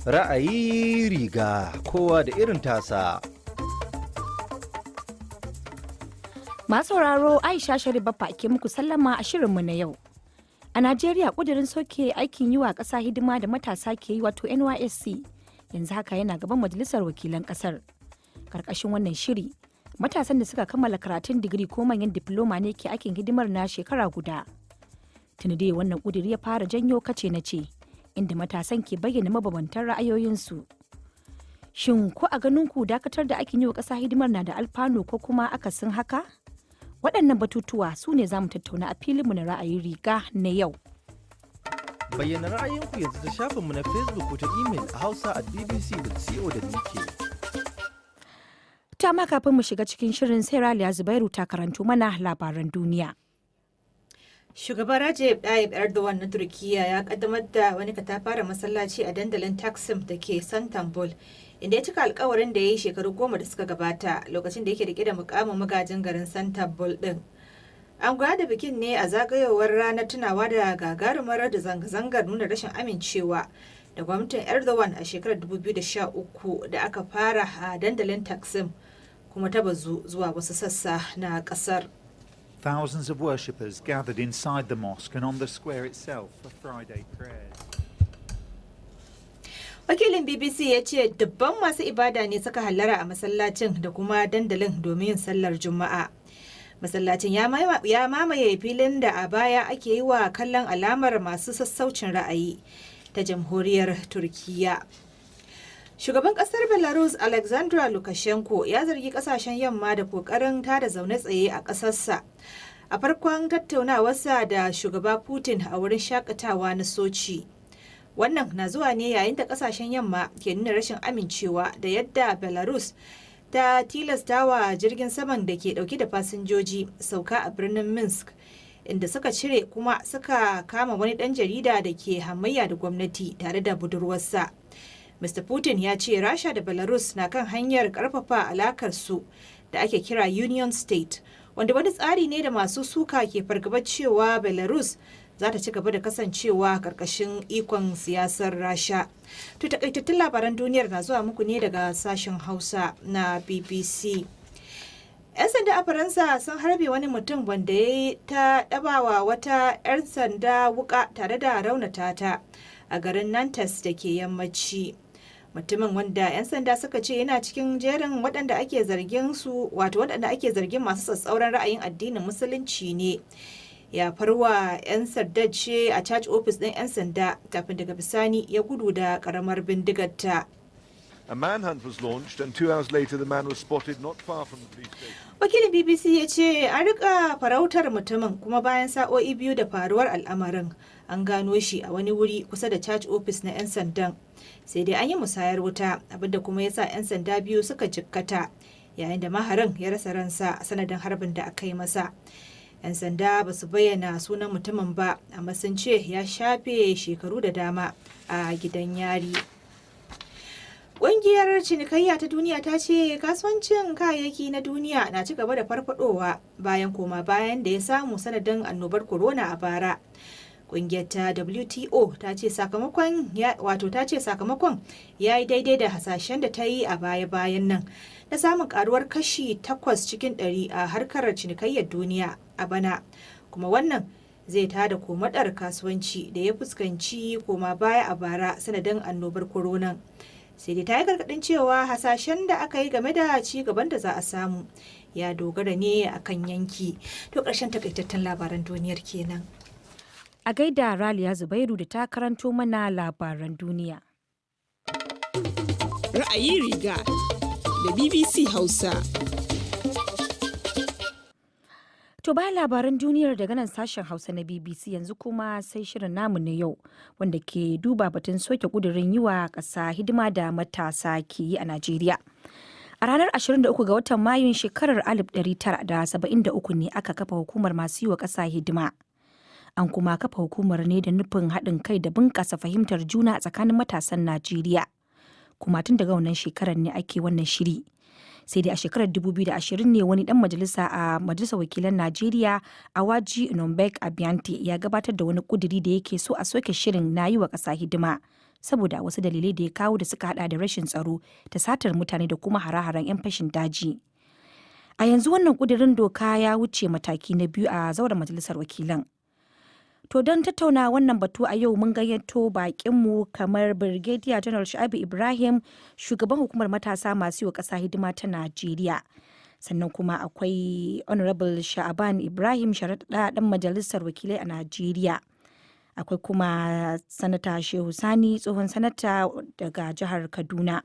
Ra'ayi riga kowa da irin tasa. Masu sauraro, Aisha Sharif Baffa ke muku sallama a shirinmu na yau. A Najeriya, kudirin soke aikin yi wa ƙasa hidima da matasa ke yi, wato NYSC, yanzu haka yana gaban majalisar wakilan ƙasar. Karkashin wannan shiri, matasan da suka kammala karatun digiri ko manyan diploma ne ke aikin hidimar na shekara guda. Tuni dai wannan kudiri ya fara janyo kace na ce, inda matasan ke bayyana mabambantan ra'ayoyinsu. Shin ko a ganin ku dakatar da aikin yi wa ƙasa hidimar na da alfanu ko kuma akasin haka? Waɗannan batutuwa su ne za mu tattauna a filinmu na ra'ayin riga na yau. Bayyana ra'ayinku yanzu ta shafinmu na Facebook ko ta email a hausa@bbc.co.uk. Ta ma kafin mu shiga cikin shirin, sai Raliya Zubairu ta karanto mana labaran duniya. Shugaban Recep Tayyip Erdogan na Turkiyya ya kaddamar da wani katafaren masallaci a dandalin Taksim da ke Istanbul, inda ya cika alkawarin da ya yi shekaru 10 da suka gabata lokacin da yake rike da mukamin magajin garin Istanbul din. An gudanar da bikin ne a zagayowar ranar tunawa da gagarumar da zanga-zangar nuna rashin amincewa da gwamnatin Erdogan a shekarar 2013 da aka fara a dandalin Taksim kuma ta bazu zuwa wasu sassa na kasar. Thousands of worshippers gathered inside the mosque and on the square itself for Friday prayers. Wakilin BBC ya ce dubban masu ibada ne suka hallara a masallacin da kuma dandalin domin yin sallar Juma'a. Masallacin ya mamaye filin da a baya ake yi wa kallon alamar masu sassaucin ra'ayi ta Jamhuriyar Turkiyya. Shugaban kasar Belarus Alexandra Lukashenko ya zargi kasashen yamma da kokarin tada zaune tsaye a kasarsa. A farkon tattaunawarsa da shugaba Putin a wurin shakatawa na Sochi. Wannan na zuwa ne yayin da kasashen yamma ke nuna rashin amincewa da yadda Belarus ta tilastawa jirgin saman da ke dauke da fasinjoji sauka a birnin Minsk, inda suka cire kuma suka kama wani dan jarida da ke hamayya da gwamnati tare da budurwarsa. Mr. Putin ya ce Rasha da Belarus na kan hanyar karfafa alakar su da ake kira Union State, wanda wani tsari ne da masu suka ke fargabar cewa Belarus za ta ci gaba da kasancewa karkashin ikon siyasar Rasha. To, takaitattun labaran duniyar na zuwa muku ne daga sashen Hausa na BBC. 'Yan sanda a Faransa sun harbe wani mutum wanda ya yi ta ɗabawa wata 'yan sanda wuka tare da raunata ta a garin Nantes da ke yammaci. Mutumin, wanda 'yan sanda suka ce yana cikin jerin waɗanda ake zargin su, wato waɗanda ake zargin masu tsatsauran ra'ayin addinin Musulunci ne, ya farwa 'yan sanda ce a charge office ɗin 'yan sanda kafin daga bisani ya gudu da karamar bindigarta. A manhunt was launched, and 2 hours later, the man was spotted not far from the police station. Wakilin BBC ya ce an rika farautar mutumin, kuma bayan sa'o'i 2 da faruwar al'amarin an gano shi a wani wuri kusa da charge office na 'yan sandan. Sai dai an yi musayar wuta, abinda kuma ya sa 'yan sanda biyu suka jikkata, yayin da maharin ya rasa ransa a sanadin harbin da aka yi masa. 'Yan sanda ba su bayyana sunan mutumin ba, amma sun ce ya shafe shekaru da dama a gidan yari. Ƙungiyar Cinikayya ta Duniya ta ce kasuwancin kayayyaki na duniya na ci gaba da farfadowa bayan koma bayan da ya samu sanadin annobar corona a bara. Ƙungiyar ta WTO ta ce sakamakon ya, wato ta ce sakamakon ya yi daidai da hasashen da ta yi a baya-bayan nan na samun karuwar kashi 8% a harkar cinikayyar duniya a bana. Kuma wannan zai tada komadar kasuwanci da ya fuskanci koma baya a bara sanadin annobar corona. Sai dai ta yi gargadin cewa hasashen da aka yi game da ci gaban da za a samu ya dogara ne akan yanki. To, ƙarshen takaitattun labaran duniyar kenan. A gaida Raliya Zubairu da ta karanto mana labaran duniya. Ra'ayi riga da BBC Hausa. To, bayan labaran duniyar daga nan sashen Hausa na BBC, yanzu kuma sai shirin namu na yau, wanda ke duba batun soke kudirin yi wa ƙasa hidima da matasa ke yi a Najeriya. A ranar 23 ga watan Mayun shekarar 1973 ne aka kafa hukumar masu yi wa ƙasa hidima. An kuma kafa hukumar ne da nufin haɗin kai da bunƙasa fahimtar juna a tsakanin matasan Najeriya. Kuma tun daga wannan shekarar ne ake wannan shiri. Sai dai a shekarar 2020 ne wani dan majalisa a Majalisar Wakilan Najeriya, Awaji Inombek Abbianti, ya gabatar da wani kuduri da yake so a soke shirin na yi wa ƙasa hidima. Saboda wasu dalilai da ya kawo da suka hada da rashin tsaro da satar mutane da kuma hare-haren 'yan fashin daji. A yanzu wannan kudirin doka ya wuce mataki na biyu a zauren majalisar wakilan. To, don tattauna wannan batu a yau mun gayyato bakinmu kamar Brigadier General Shu'aibu Ibrahim, shugaban hukumar matasa masu yi wa ƙasa hidima ta Najeriya. Sannan kuma akwai Honorable Sha'aban Ibrahim Sharaɗa, ɗan majalisar wakilai a Najeriya. Akwai kuma Sanata Shehu Sani, tsohon sanata daga jihar Kaduna.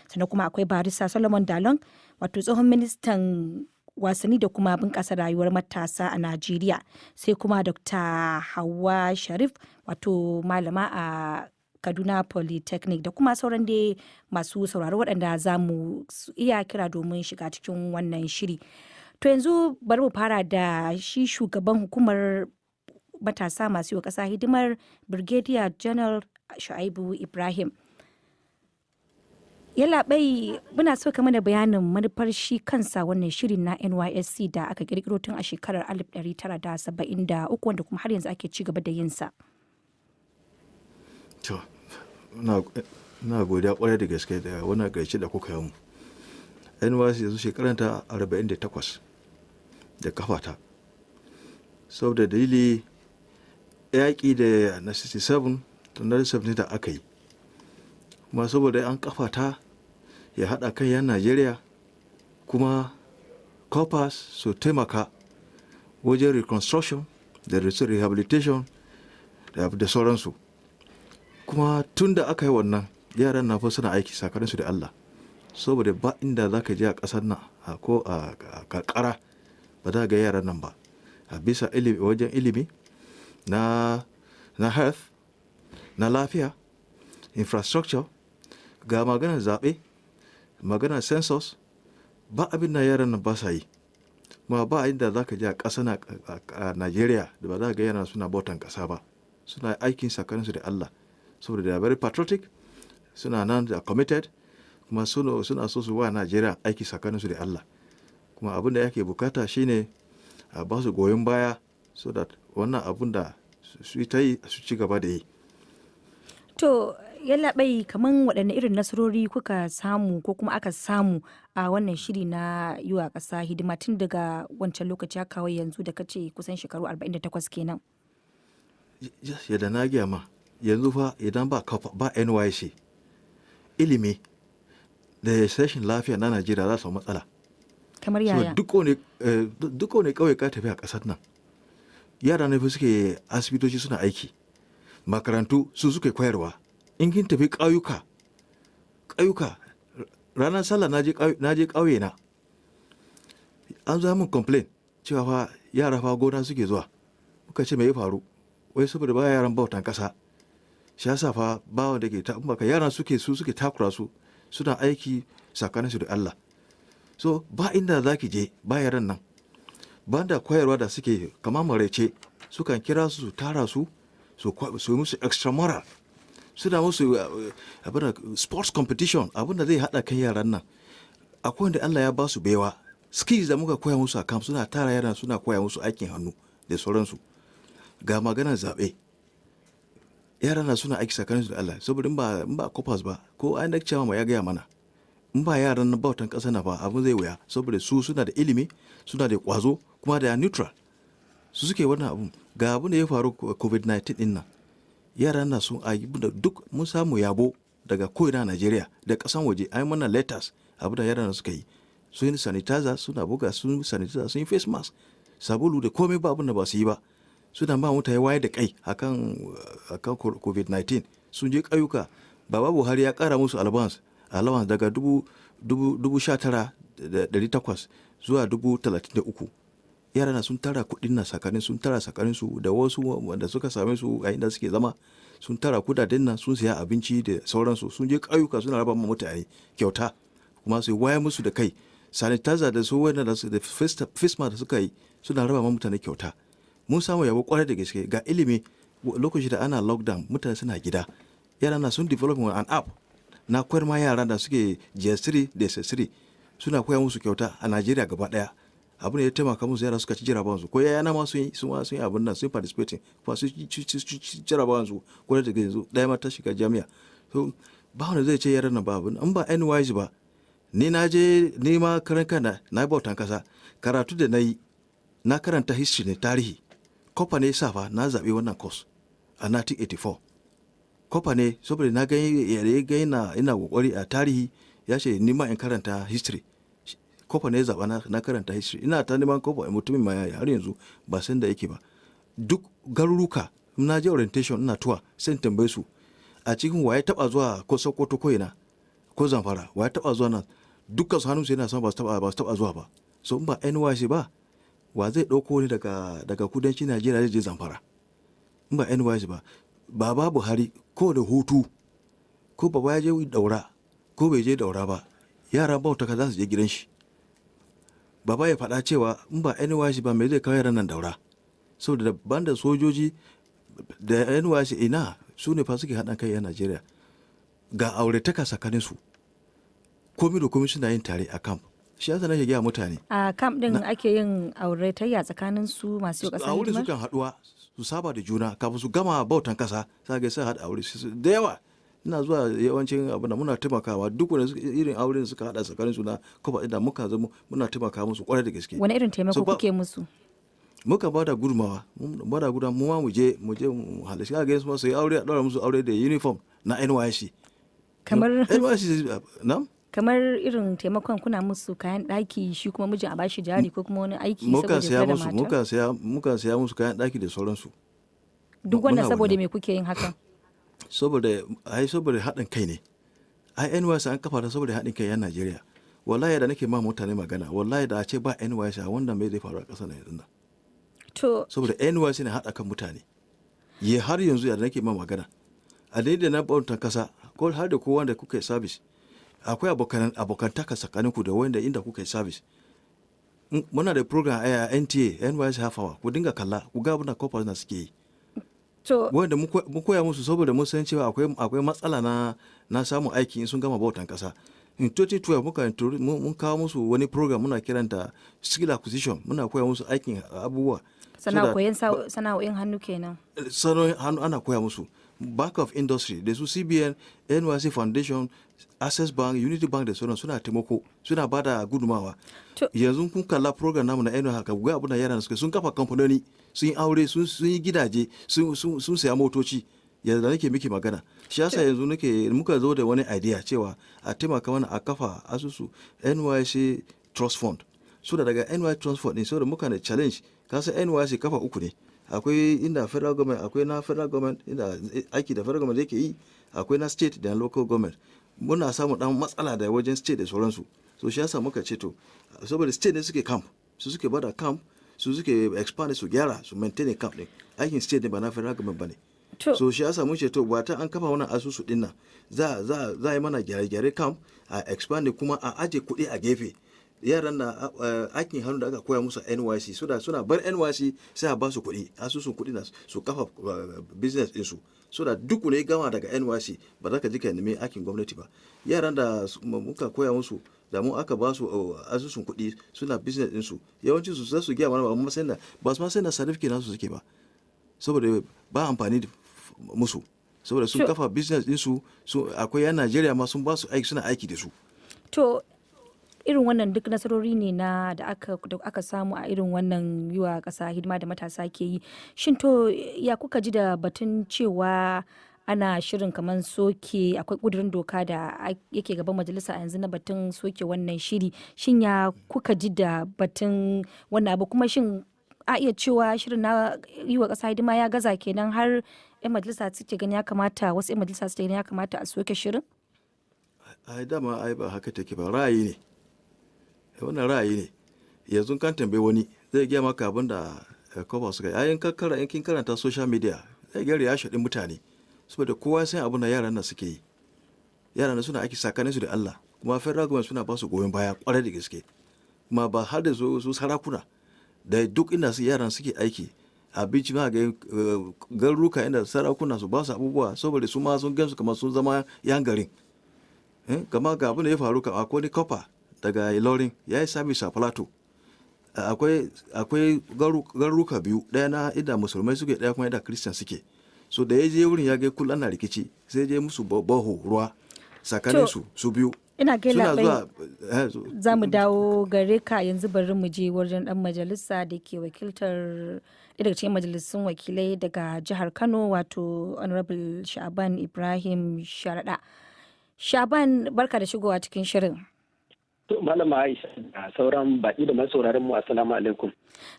Sannan kuma akwai Barista Solomon Dalon, wato tsohon ministan wasanni da kuma bunƙasa rayuwar matasa a Najeriya. Sai kuma Dr. Hauwa Sharif, wato malama a Kaduna Polytechnic, da kuma sauran dai masu sauraro waɗanda za mu iya kira domin shiga cikin wannan shiri. To, yanzu bari mu fara da shi shugaban hukumar matasa masu yi wa ƙasa hidimar, Brigadier General Shu'aibu Ibrahim. Yallaɓai, muna so ka mana bayanin manufar shi kansa wannan shirin na NYSC da aka kirkiro tun a shekarar 1973, wanda kuma har yanzu ake ci gaba da yinsa. To, ina godiya kwarai da gaske da wannan gaishe da kuka yi mu. NYSC yanzu shekaranta 48 da kafata. Saboda dalili yaƙi da na 67 da na 70 da aka yi. Kuma saboda an kafa ta ya haɗa kan 'yan Najeriya, kuma corpers su taimaka wajen reconstruction da rehabilitation da sauransu. Kuma tun da aka yi wannan, yaran na fa suna aiki tsakaninsu da Allah, saboda ba inda za ka je a ƙasar nan ko a karkara ba za ga yaran nan ba a bisa ilimi, wajen ilimi na health, na lafiya, infrastructure, ga maganar zaɓe, maganar census, ba abin da yaran nan ba sa yi. Ma ba inda za ka je a ƙasa na a Najeriya da ba za ga yaran suna bautan ƙasa ba, suna aikin tsakaninsu da Allah, saboda they are very patriotic, suna nan da committed, kuma suna so su wa Najeriya aiki tsakaninsu da Allah. Kuma abin da yake bukata shine a ba su goyon baya so that wannan abin da su ta yi su ci gaba da yi. To, yallaɓai, kaman waɗanne irin nasarori kuka samu ko kuma aka samu a wannan shiri na yi wa ƙasa hidima tun daga wancan lokaci har kawo yanzu da kace kusan shekaru 48 kenan? Yadda na gaya ma, yanzu fa idan ba kafa ba NYSC, ilimi da sashen lafiya na Najeriya za su samu matsala. Kamar So yaya? Duk wani ƙauye ka tafi a ƙasar nan, yara ne fa suke asibitoci suna aiki, makarantu su suke koyarwa. In kin tafi ƙauyuka, ƙauyuka, ranar sallah na je ƙauye na, an zo min complain cewa fa yara fa gona suke zuwa. Muka ce, "Me ya faru?" Wai saboda ba yaran bautan ƙasa, shi yasa fa ba wanda ke ta baka yaran suke su suke takura su, suna aiki tsakaninsu da Allah. So ba inda za ki je ba yaran nan. Banda koyarwa da suke, kamar maraice sukan kira su, su tara su, su yi musu extramural, suna musu abin da sports competition, abin da zai haɗa kan yaran nan. Akwai wanda Allah ya ba su baiwa, skills da muka koya musu a camp, suna tara yaran suna koya musu aikin hannu da sauransu. Ga maganar zaɓe, yaran na suna aiki tsakaninsu da Allah, saboda in ba corpers ba, ko INEC chairman ya gaya mana, in ba yaran bautan ƙasa na ba, abin zai wuya, saboda su suna da ilimi, suna da ƙwazo, kuma da neutral su suke wannan abun. Ga abin da ya faru COVID-19 din nan, yaran na sun ayi da duk mun samu yabo daga ko'ina a Najeriya da ƙasan waje. Ai mana letters abin da yaran na suka yi, sun yi sanitizer, suna buga sun sanitizer, sun yi face mask, sabulu da komai, ba abin da ba su yi ba. Suna ba mutane wayar da kai akan COVID-19, sun je ƙauyuka. Baba Buhari ya ƙara musu allowance daga 19,800 zuwa 33,000. Yara na sun tara kuɗin na tsakanin, sun tara tsakanin su da wasu wanda suka same su a inda suke zama, sun tara kudaden nan, sun siya abinci da sauransu, sun je ƙauyuka suna raba ma mutane kyauta, kuma su wayar musu da kai, sanitizer da su wannan da su da face mask da suka yi, suna raba ma mutane kyauta. Mun samu yabo kwarai da gaske. Ga ilimi, lokaci da ana lockdown, mutane suna gida, yara na sun develop an app na koyar ma yara da suke JS3 da SS3, suna koya musu kyauta a Najeriya gaba daya. Abin da ya taimaka musu, yara suka ci jarabawan su. Ko yayana ma sun yi, sun ma sun yi abin nan, sun participating, kuma sun ci jarabawan su. Ko da yanzu daya ma ta shiga jami'a. So ba wanda zai ce yaran nan ba abin in ba NYSC ba. Ni na je ni ma karan kana na yi bautan kasa, karatu da na yi, na karanta history ne, tarihi. Corper ne safa na zaɓi wannan course a 1984. Corper ne, saboda na gani ya gani na ina kokari a tarihi, ya ce ni ma in karanta history. Corper ne zaɓa na karanta history. Ina ta neman corper mutumin ma har yanzu ba san da yake ba. Duk garuruka na je orientation, ina tuwa sai in tambaye su a cikin waye taba zuwa ko Sokoto ko ina ko Zamfara, waye taba zuwa nan? Dukkan su hannunsu yana sama, ba su taba zuwa ba. So in ba NYSC ba, wa zai ɗauko ni daga kudancin Najeriya zai je Zamfara in ba NYSC ba? Baba Buhari ko da hutu, ko baba ya je Daura ko bai je Daura ba, yaran bauta ka za su je gidan shi. Baba ya faɗa cewa in ba NYSC ba, me zai kawo yaran nan Daura? Saboda banda sojoji da NYSC, ina su ne fa suke haɗa kai a Najeriya. Ga aurataka tsakanin su, komi da komi suna yin tare a camp. Shi yasa nake gaya mutane. A camp din ake yin auratayya tsakanin su masu yi A ƙasa wurin hidimar? sukan haɗuwa su saba da juna kafin su gama bautan kasa, sai ga sai haɗa aure da yawa. Ina zuwa yawancin abu da muna taimakawa duk wanda irin auren suka haɗa tsakanin su na corper da muka zama muna taimaka musu kwarai da gaske. Wani irin taimako So kuke musu? Muka ba da gudumawa, mun ba da gudumawa, mu ma mu je mu halarci ga su ma su yi aure, a ɗaura musu aure da uniform na NYSC. Kamar NYSC na Kamar irin taimakon kuna musu kayan ɗaki, shi kuma mijin a bashi jari ko kuma wani aiki muka saboda ya saya kula da musu matar? Muka saya musu kayan ɗaki da sauransu. Duk wannan Muna saboda wannan. me kuke yin hakan? Saboda ai saboda haɗin kai ne. Ai NYSC an kafa ta saboda haɗin kai yan Najeriya. Wallahi da nake ma mutane magana, wallahi da a ce ba NYSC, a wannan mai zai faru a ƙasar nan yanzu nan? To Saboda NYSC ne haɗa kan mutane ya har yanzu. Da nake ma magana a daidai na bautan kasa, ko har da kowa da kuka yi service, akwai abokantaka tsakaninku da wanda inda kuka yi service. Muna da program a NTA, NYSC Half Hour. Ku dinga kalla ku ga abin da corpers na suke yi. To wanda mun koya musu, saboda mun san cewa akwai matsala na samun aiki in sun gama bautan kasa. In 2012 muka mun kawo musu wani program muna kiranta skill acquisition. Muna koya musu aikin abubuwa so Sana that koyan sana'o'in hannu kenan. Sana'o'in hannu ana koya musu. Bank of Industry da su CBN, NYSC Foundation, Access Bank, Unity Bank da sauran suna taimako, suna ba da gudumawa. Yanzu kun kalla program namu na NYSC, haka ga abin da yaran suka sun kafa kamfanoni, sun yi aure, sun yi gidaje, sun saya motoci yanzu da nake miki magana. Shi yasa yanzu nake muka zo da wani idea cewa a taimaka mana a kafa asusu NYSC Trust Fund, so da daga NYSC Trust Fund din, saboda muka da challenge. Kasa NYSC kafa uku ne: akwai inda federal government, akwai na federal government inda aiki da federal government yake yi, akwai na state da na local government. Muna samun dan matsala da wajen state da sauransu. So shi yasa muka ce to, saboda state ne suke camp, su suke bada camp, su suke expand, su gyara, su maintain camp din. Aikin state ne, ba na federal government bane. So shi yasa mun ce to, ba ta an kafa wannan asusu din nan, za yi mana gyare-gyare camp, a expand, kuma a aje kuɗi a gefe. Yaran na aikin hannu da aka koya musu a NYSC, suna bar NYSC sai a ba su kuɗi, asusun kuɗi na su kafa business ɗinsu, so da duk ne gama daga NYSC ba za ka ji ka nemi aikin gwamnati ba. Yaran da muka koya musu da mu aka ba su asusun kuɗi suna business ɗinsu, yawancin su za su gaya mana ba ma san da ba su ma san da certificate nasu suke ba, saboda ba amfani da musu, saboda sun kafa business ɗinsu su. Akwai yan Najeriya ma sun ba su aiki, suna aiki da su. To irin wannan duk nasarori ne na da aka samu a irin wannan yi wa ƙasa hidima da matasa ke yi. Shin to ya kuka ji da batun cewa ana shirin kamar soke, akwai ƙudurin doka da yake gaban majalisa a yanzu na batun soke wannan shiri? Shin ya kuka ji da batun wannan abu? Kuma shin a iya cewa shirin na yi wa ƙasa hidima ya gaza kenan har 'yan majalisa suke gani ya kamata, wasu 'yan majalisa suke gani ya kamata a soke shirin? Ai dama ai ba haka take ba, ra'ayi ne. Wannan ra'ayi ne. Yanzu kan tambayi wani zai gaya maka abin da corper suka yi. Ai in kin karanta social media, zai ga ya shaɗi mutane, saboda kowa san abin da yaran nan suke yi. Yaran nan suna aiki tsakanin su da Allah, kuma federal government suna ba su goyon baya kwarai da gaske, kuma ba har da su sarakuna da duk inda su yaran suke aiki. Abinci ma ga garuruka inda sarakuna su ba su abubuwa, saboda su ma sun gansu kamar sun zama yan garin. Kama ga abin da ya faru, kam akwai wani corper daga Ilorin ya yi service a Plateau. Akwai garuruka biyu, ɗaya na inda musulmai suke, ɗaya kuma inda Christian suke. So da ya je wurin ya ga kullum ana rikici, sai je musu baho ruwa tsakanin su su biyu. Ina ga suna labai zuwa za mu dawo gare ka. Yanzu bari mu je wajen dan majalisa da ke wakiltar ɗaya daga cikin majalisun wakilai daga jihar Kano, wato Honorable Sha'aban Ibrahim Sharaɗa. Sha'aban, barka da shigowa cikin shirin. To, Malama Aisha da sauran baƙi da masauraran mu, assalamu alaikum.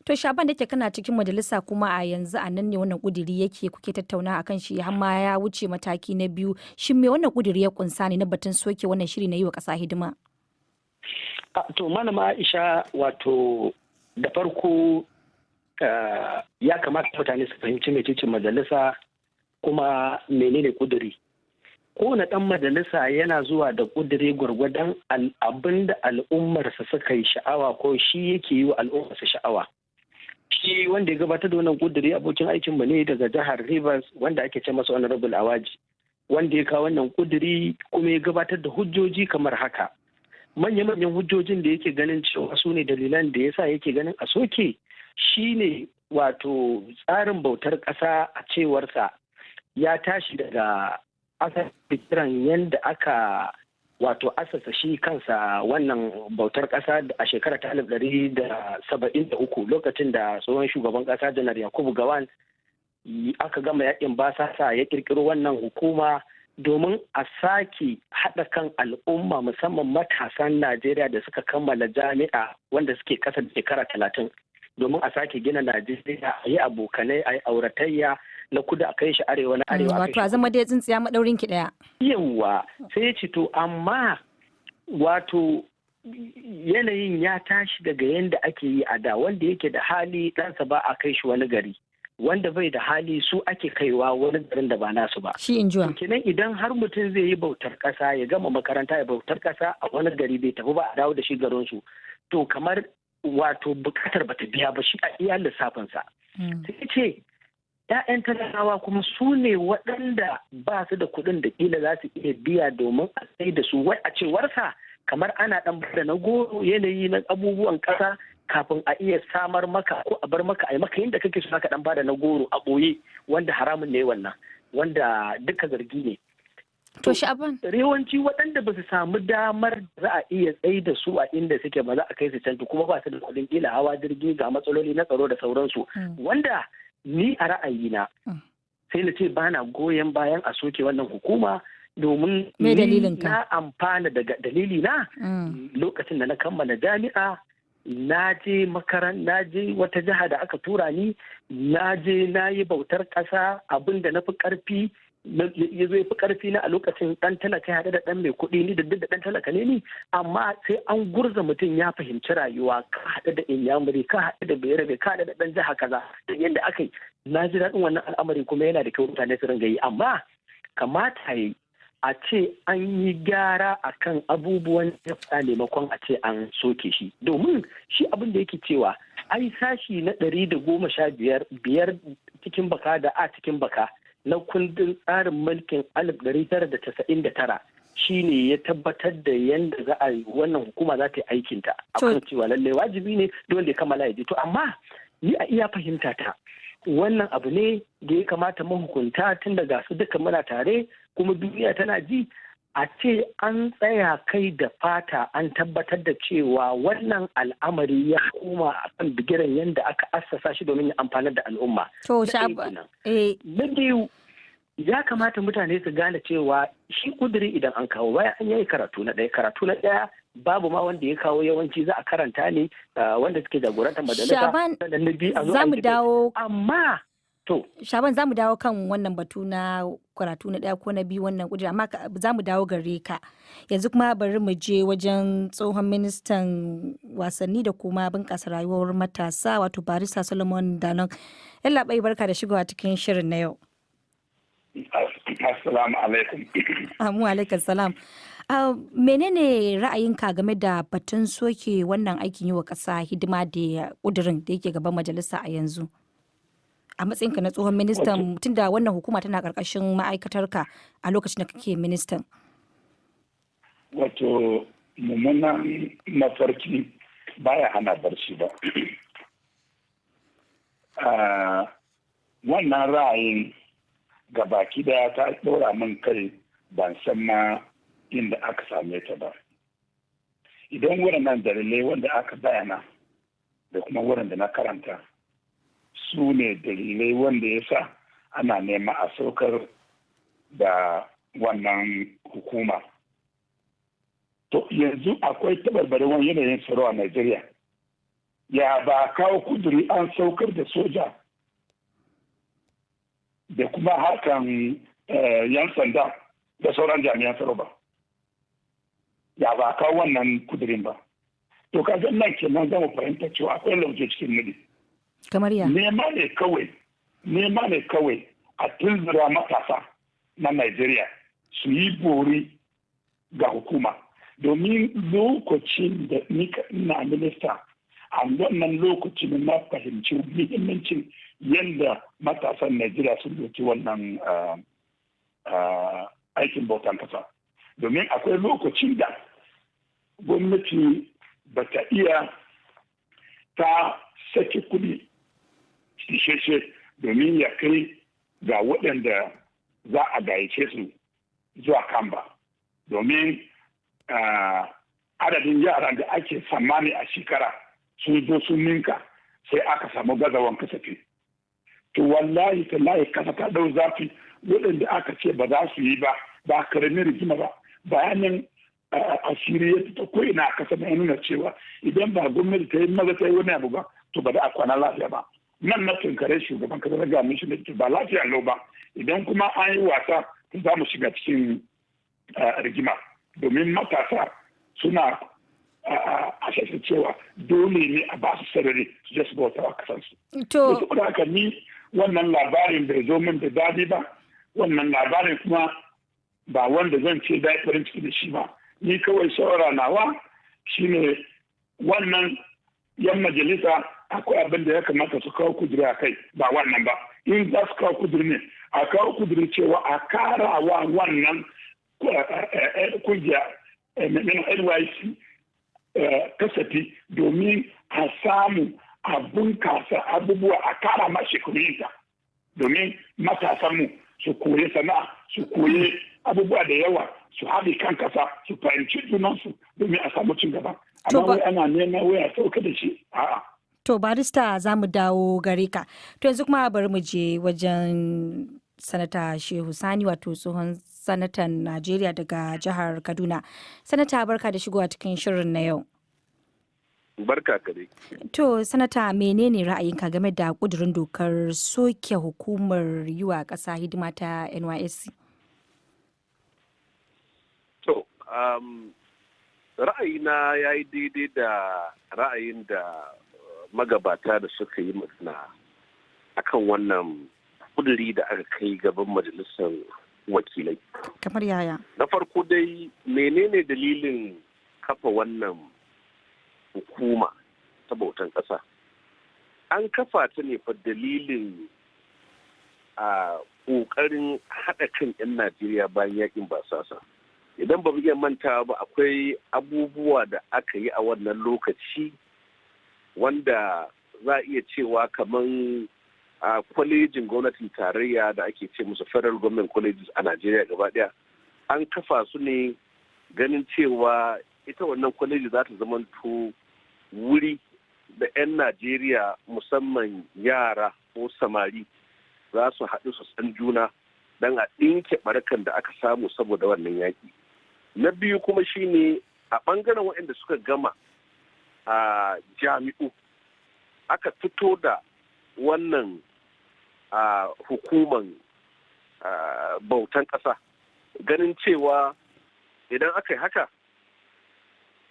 To Shaban, da ke kana cikin majalisa kuma a yanzu a nan ne wannan kuduri yake kuke tattauna akan shi har ma ya wuce mataki na biyu. Shin me wannan kuduri ya kunsa ne na batun soke wannan shiri na yi wa ƙasa hidima? To, Malama Aisha, wato da farko ya kamata mutane su fahimci mecece majalisa kuma menene kuduri. Kowane ɗan majalisa yana zuwa da kuduri gwargwadon abin da al'ummarsa suka yi sha'awa ko shi yake yi wa al'ummarsa sha'awa. Shi wanda ya gabatar da wannan kuduri abokin aikinmu ne daga jihar Rivers wanda ake ce masa Honorable Awaji. Wanda ya kawo wannan kuduri kuma ya gabatar da hujjoji kamar haka. Manya-manyan hujjojin da yake ganin cewa su ne dalilan da yasa yake ganin a soke shine wato tsarin bautar ƙasa a cewarsa ya tashi daga asali kiran yadda aka wato asasa shi kansa wannan bautar ƙasa a shekara ta 1973, lokacin da tsohon shugaban ƙasa Janar Yakubu Gawan aka gama yakin basasa ya kirkiro wannan hukuma domin a sake haɗa kan al'umma, musamman matasan Najeriya da suka kammala jami'a wanda suke ƙasa da shekara 30, domin a sake gina Najeriya, a yi abokanai, a yi auratayya, na kudu a kai shi arewa, na arewa a kai Wato a zama dai tsintsiya maɗaurin ki ɗaya. Yawwa, sai ya ce to amma wato yanayin ya tashi daga yadda ake yi a da, wanda yake da hali ɗansa ba a kai shi wani gari, wanda bai da hali su ake kaiwa wani garin da ba nasu ba. Shi in jiwa. Kenan idan har mutum zai yi bautar ƙasa, ya gama makaranta ya bautar ƙasa a wani gari, bai tafi ba a dawo da shi garinsu. To kamar wato bukatar bata biya ba shi a iya lissafinsa. Sai ce ‘ya'yan talakawa kuma su ne waɗanda ba su da kuɗin da kila za su iya biya domin a sai da su, wai a cewarsa kamar ana ɗan bada na goro yanayi na abubuwan ƙasa kafin a iya samar maka ko a bar maka a yi maka yadda kake so, ka ɗan bada na goro a ɓoye, wanda haramun ne wannan, wanda duka zargi ne. To Sha'aban. Yawanci waɗanda ba su samu damar za a iya tsaye da su a inda suke ba, za a kai su can, kuma ba su da kuɗin kila hawa jirgi, ga matsaloli na tsaro da sauransu. Wanda ni a ra'ayina sai na ce ba na goyon bayan a soke wannan hukuma domin Me dalilin ka? na amfana daga dalili na lokacin da na kammala jami'a, na je makaran na je wata jiha da aka tura ni, na je na yi bautar ƙasa. Abin da na fi ƙarfi ya zo ya fi ƙarfi na a lokacin, ɗan talaka ya haɗu da ɗan mai kuɗi, ni da duk da ɗan talaka ne ni, amma sai an gurza mutum ya fahimci rayuwa, ka haɗu da inyamuri, ka haɗu da bayarabe, ka haɗu da ɗan jiha kaza, duk yadda aka yi na ji daɗin wannan al'amari, kuma yana da kyau mutane su ringa yi. Amma kamata yi a ce an yi gyara a kan abubuwan da ya maimakon a ce an soke shi, domin shi abin da yake cewa ai sashi na 115 biyar cikin baka da a cikin baka na kundin tsarin mulkin 1999 shi ne ya tabbatar da yadda za a yi wannan hukuma za ta yi aikinta, akan cewa lallai wajibi ne dole ya kammala ya je. To amma ni a iya fahimta ta, wannan abu ne da ya kamata mahukunta, tun daga su duka muna tare kuma duniya tana ji, a ce an tsaya kai da fata an tabbatar da cewa wannan al'amari ya koma a kan bigiran yadda aka assasa shi domin ya amfanar da al'umma. To Na ɗaya Sha'aban. kenan. Na biyu, ya kamata mutane su gane cewa shi kuduri idan an kawo, bayan an yi karatu na ɗaya, karatu na ɗaya babu ma wanda ya kawo, yawanci za a karanta ne wanda suke jagorantar majalisa. Sha'aban, Sannan na biyu a zo za a yi mu debate. dawo Amma to Shaban, za mu dawo kan wannan batu na karatu na ɗaya ko na biyu wannan kudura, amma za mu dawo gare ka. Yanzu kuma bari mu je wajen tsohon ministan wasanni da kuma bunƙasa rayuwar matasa, wato Barista Solomon Dalon. Yallaɓai, barka da shigowa cikin shirin na yau. Assalamu alaikum. Amu alaikum salam. Menene ra'ayinka game da batun soke wannan aikin yi wa ƙasa hidima da ƙudurin da yake gaban majalisa a yanzu? A matsayinka na tsohon ministan, tunda wannan hukuma tana ƙarƙashin ma'aikatarka a lokacin da kake ministan. Wato mummunan mafarki baya hana barci ba. Wannan ra'ayin Ga baki daya ta ɗora min kai, ban san ma inda aka same ta ba. Idan waɗannan dalilai wanda aka bayana da kuma wurin da na karanta su ne dalilai wanda ya sa ana nema a saukar da wannan hukuma, to yanzu akwai tabarbarewar yanayin tsaro a Najeriya. Ya ba kawo kuduri an saukar da soja da kuma harkan yan sanda da sauran jami'an tsaro ba? Ya ba kawo wannan kudurin ba? To kaga nan kenan za mu fahimta cewa akwai lauje cikin nadi. Kamar ya? Nema ne kawai, nema ne kawai a tunzura matasa na Najeriya su yi bori ga hukuma. Domin lokacin da ni ina minista, a wannan lokacin na fahimci muhimmancin yadda matasan Najeriya sun doki wannan aikin bautan kasa. Domin akwai lokacin da gwamnati ba ta iya ta saki kuɗi isheshe domin ya kai ga waɗanda za a gayyace su zuwa kamba, domin adadin yaran da ake tsammani a shekara sun zo sun ninka, sai aka samu gazawan kasafi. To wallahi tallahi kasa ta dau zafi. Waɗanda aka ce ba za su yi ba, ba karamin rigima ba. Bayanin asiri ya fita ko ina a kasa na nuna cewa idan ba gwamnati ta yi maza ta yi wani abu ba, to ba da a kwana lafiya ba. Nan na tunkare shugaban kasa, na ga mishi na ba lafiya lau ba. Idan kuma an yi wasa, to za mu shiga cikin rigima, domin matasa suna a shashe cewa dole ne a ba su sarari su je su bauta wa kasansu. To saboda haka ni wannan labarin bai zo min da dadi ba. Wannan labarin kuma ba wanda zan ce da farin ciki da shi ba. Ni kawai shawara nawa shine wannan yan majalisa akwai abin da ya kamata su kawo kuduri a kai, ba wannan ba. In za su kawo kuduri ne, a kawo kuduri cewa a karawa wannan kungiya NYSC kasafi domin a samu a bunkasa abubuwa, a kara ma shekarunta, domin matasanmu su koyi sana'a, su koyi abubuwa da yawa, su haɗe kan kasa, su fahimci junansu domin a samu cin gaba. Amma wai ana neman wai a sauka da shi, a'a. To barista, za mu dawo gare ka. To yanzu kuma bari mu je wajen Sanata Shehu Sani, wato tsohon sanatan Najeriya daga jihar Kaduna. Sanata, barka da shigowa cikin shirin na yau. Barka ka dai. To sanata, menene ra'ayinka game da kudurin dokar soke hukumar yi wa ƙasa hidima ta NYSC? To, ra'ayina ya yi daidai da ra'ayin da magabata da suka yi magana akan wannan kuduri da aka kai gaban majalisar wakilai. Kamar yaya? Na farko dai, menene dalilin kafa wannan hukuma ta bautan ƙasa? An kafa ta ne fa dalilin a ƙoƙarin haɗa kan 'yan Najeriya bayan yakin basasa. Idan ba mu iya mantawa ba, akwai abubuwa da aka yi a wannan lokaci wanda za a iya cewa kaman a kwalejin gwamnatin tarayya da ake ce musu federal government colleges a Najeriya gaba daya, an kafa su ne ganin cewa ita wannan kwaleji za ta zamanto wuri da 'yan Najeriya, musamman yara ko samari, za su haɗu su san juna don a ɗinke ɓarakan da aka samu saboda wannan yaƙi. Na biyu kuma shine a ɓangaren waɗanda suka gama a jami'u, aka fito da wannan hukuman bautan ƙasa ganin cewa idan aka yi haka,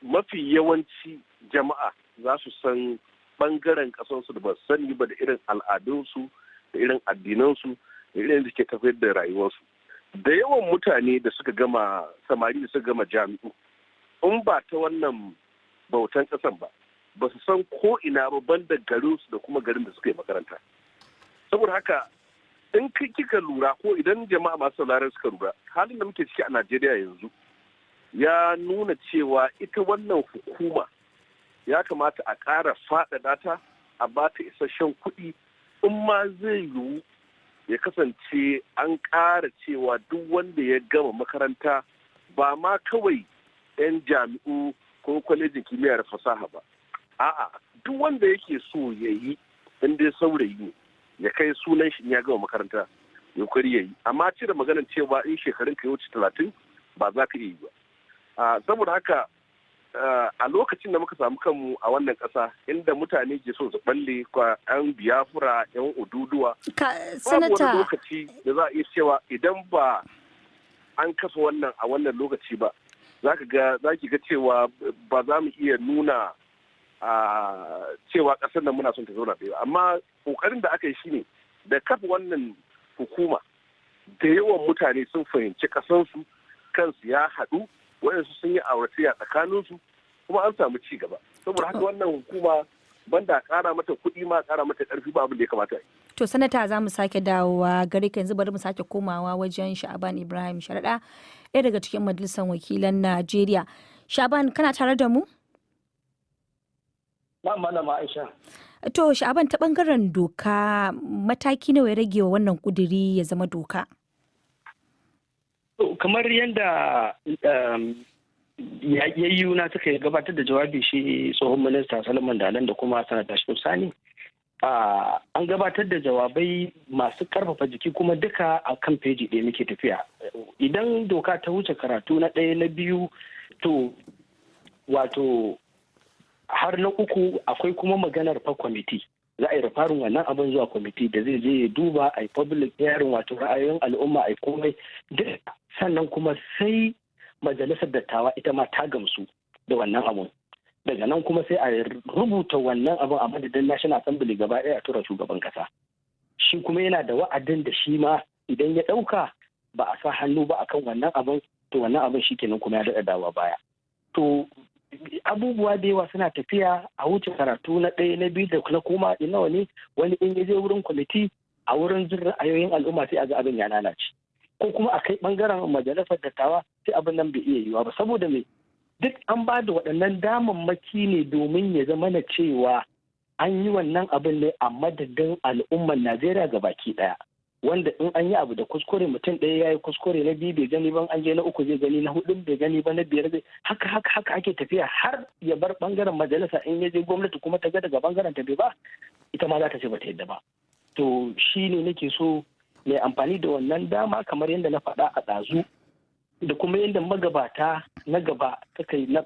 mafi yawanci jama'a za su san ɓangaren ƙasarsu da ba su sani ba, da irin al'adunsu, da irin addinansu, da irin da ke tafiyar da rayuwarsu. Da yawan mutane da suka gama, samari da suka gama jami'u, in ba ta wannan bautan ƙasan ba, ba su san ko ina ba banda garinsu da kuma garin da suka yi makaranta. Saboda haka in kika lura, ko idan jama'a masu sauraron suka lura, halin da muke ciki a Najeriya yanzu ya nuna cewa ita wannan hukuma ya kamata a ƙara faɗaɗa ta, a ba ta isasshen kuɗi, in ma zai yiwu. Ya kasance an ƙara cewa duk wanda ya gama makaranta, ba ma kawai 'yan jami'u ko kwalejin kimiyya da fasaha ba, a'a, duk wanda yake so ya yi, in dai saurayi ne, ya kai sunan shi, ya gama makaranta ya kokari ya yi, amma cire maganar cewa in shekarun ka ya wuce 30 ba za ka iya yi ba. Saboda haka a lokacin da muka samu kanmu a wannan ƙasa inda mutane ke so su balle kwa 'yan Biyafura, 'yan Oduduwa, babu wani lokaci da za a iya cewa idan ba an kafa wannan a wannan lokaci ba, za ki ga cewa ba za mu iya nuna cewa ƙasar nan muna son ta zauna ɗaya. Amma ƙoƙarin da aka yi shine da kafa wannan hukuma, da yawan mutane sun fahimci ƙasarsu, kansu ya haɗu, waɗansu sun yi auratayya tsakaninsu, kuma an samu ci gaba. Saboda haka wannan hukuma, banda ƙara mata kuɗi ma ƙara mata ƙarfi, ba abin da ya kamata yi. To sanata, za mu sake dawowa gare ka. Yanzu bari mu sake komawa wajen Sha'aban Ibrahim Sharaɗa, ɗaya daga cikin Majalisar Wakilan Najeriya. Sha'aban, kana tare da mu? Na, Malama Aisha. To Sha'aban, ta bangaren doka, mataki nawa ya rage wa wannan kuduri ya zama doka? Kamar yadda yayyuna suka gabatar da jawabi, shi tsohon minista Solomon Dalung da kuma Sanata Sani, an gabatar da jawabai masu karfafa jiki, kuma duka a kan feji ɗaya muke tafiya. Idan doka ta wuce karatu na ɗaya, na biyu, to wato har na uku, akwai kuma maganar fa kwamiti. Za a yi referring wannan abin zuwa kwamiti da zai je ya duba, a yi public hearing, wato ra'ayoyin al'umma, a yi komai duk. Sannan kuma sai Majalisar Dattawa ita ma ta gamsu da wannan abun. Daga nan kuma sai a rubuta wannan abun a madadin National Assembly gaba ɗaya, a tura shugaban kasa. Shi kuma yana da wa'adin da shi ma idan ya ɗauka ba a sa hannu ba akan wannan abun, to wannan abun shi kenan kuma ya daɗa dawa baya. To abubuwa da yawa suna tafiya a wuce karatu na ɗaya, na biyu, da na koma nawa ne. Wani in ya je wurin kwamiti, a wurin jin ra'ayoyin al'umma, sai a ga abin ya lalace, ko kuma a kai bangaren Majalisar Dattawa, sai abin nan bai iya yiwuwa ba. Saboda me? Duk an ba da waɗannan damammaki ne domin ya zama na cewa an yi wannan abin ne a madadin al'ummar Najeriya ga baki ɗaya, wanda in an yi abu da kuskure, mutum ɗaya ya yi kuskure, na biyu bai gani ba, an je na uku zai gani, na hudu bai gani ba, na biyar zai haka haka haka ake tafiya har ya bar bangaren majalisa. In ya je gwamnati kuma ta ga daga bangaren ta bai ba, ita ma za ta ce ba ta yadda ba. To shi ne nake so mai amfani da wannan dama, kamar yadda na faɗa a ɗazu da kuma yadda magabata na gaba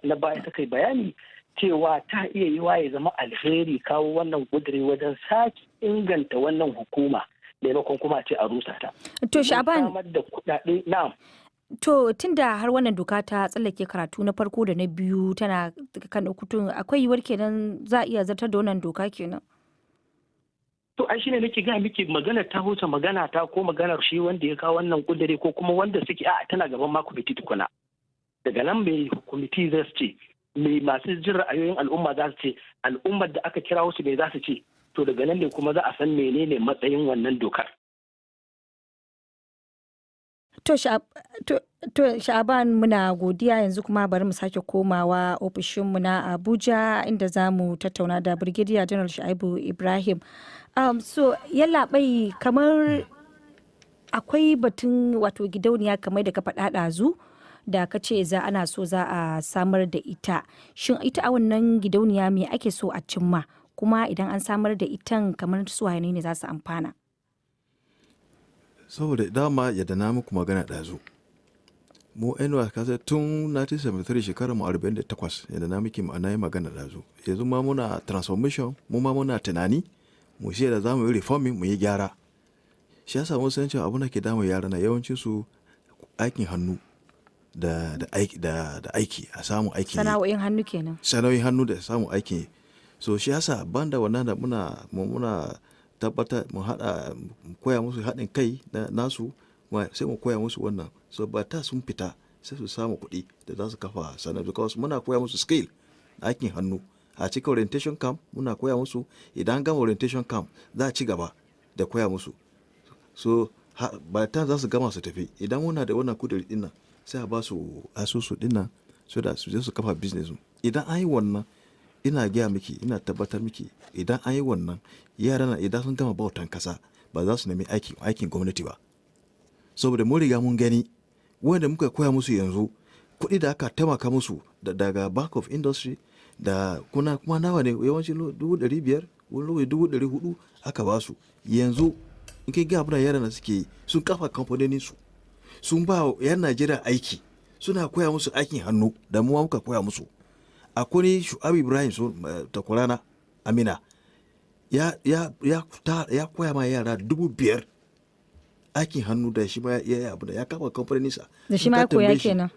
na baya ta kai bayani, cewa ta iya yiwa ya zama alheri kawo wannan kuduri wajen sake inganta wannan hukuma, maimakon kuma a ce a rusa ta. To Sha'aban, samar da kuɗaɗe, na'am. To tunda har wannan doka ta tsallake karatu na farko da na biyu, tana kan kutun, akwai yiwuwar kenan za a iya zartar da wannan doka kenan? To ai shine nake gaya miki, magana ta huce magana ta ko maganar shi wanda ya kawo wannan kudure ko kuma wanda suke, a'a, tana gaban ma kwamiti tukuna. Daga nan mai kwamiti zai ce, mai masu jin ra'ayoyin al'umma za su ce, al'ummar da aka kira su mai za su ce, to daga nan ne kuma za a san menene matsayin wannan dokar. To Sha'aban, muna godiya. Yanzu kuma bari mu sake komawa ofishinmu na Abuja inda za mu tattauna da Brigadier General Shu'aibu Ibrahim. So yallaɓai, kamar akwai batun wato gidauniya kamar da ka faɗa ɗazu da ka ce za ana so za a samar da ita. Shin ita a wannan gidauniya me ake so a cimma? Kuma idan an samar da itan, kamar su ne za su amfana? Saboda dama yadda na muku magana ɗazu, mu NYSC kasa tun 1973, shekarar mu 48, yadda na muke na yi magana ɗazu. Yanzu ma muna transformation, mu ma muna tunani mu shi da za mu yi reforming, mu yi gyara. Shi yasa mun san cewa abin da ke damun yara na yawancin su aikin hannu da aiki da aiki a samu aikin yi. Sana'o'in hannu kenan. Sana'o'in hannu da samun aikin yi. So shi yasa banda wannan da muna tabbatar mu haɗa, mu koya musu haɗin kai na nasu, sai mu koya musu wannan, so ba ta sun fita sai su samu kuɗi da za su kafa sana'a, because muna koya musu skill, aikin hannu, a cikin orientation camp muna koya musu. Idan gama orientation camp, za a ci gaba da koya musu. So ba ta za su gama su tafi, idan muna da wannan kuduri dinnan, sai a ba su asusu dinnan so da su je su kafa business. Idan an yi wannan, ina gaya miki, ina tabbatar miki, idan an yi wannan, yaran nan idan sun gama bautan kasa Ba za su nemi aikin gwamnati ba, saboda mun riga mun gani wanda muka koya musu yanzu, kuɗi da aka taimaka musu daga Bank of Industry da kuna kuma nawa ne, yawanci 500,000, wani lokaci 400,000 aka ba su. Yanzu in kai ga abin da yaran da suke yi, sun kafa kamfanonin su, sun ba yan Najeriya aiki, suna koya musu aikin hannu da mu ma muka koya musu. Akwai Shu'abu Ibrahim su takwarana Amina ya koya ma yara 5,000 aikin hannu da shi ma ya yi abu da ya kafa kamfaninsa. Da shi ma ya In ka koya tambaye shi, kenan.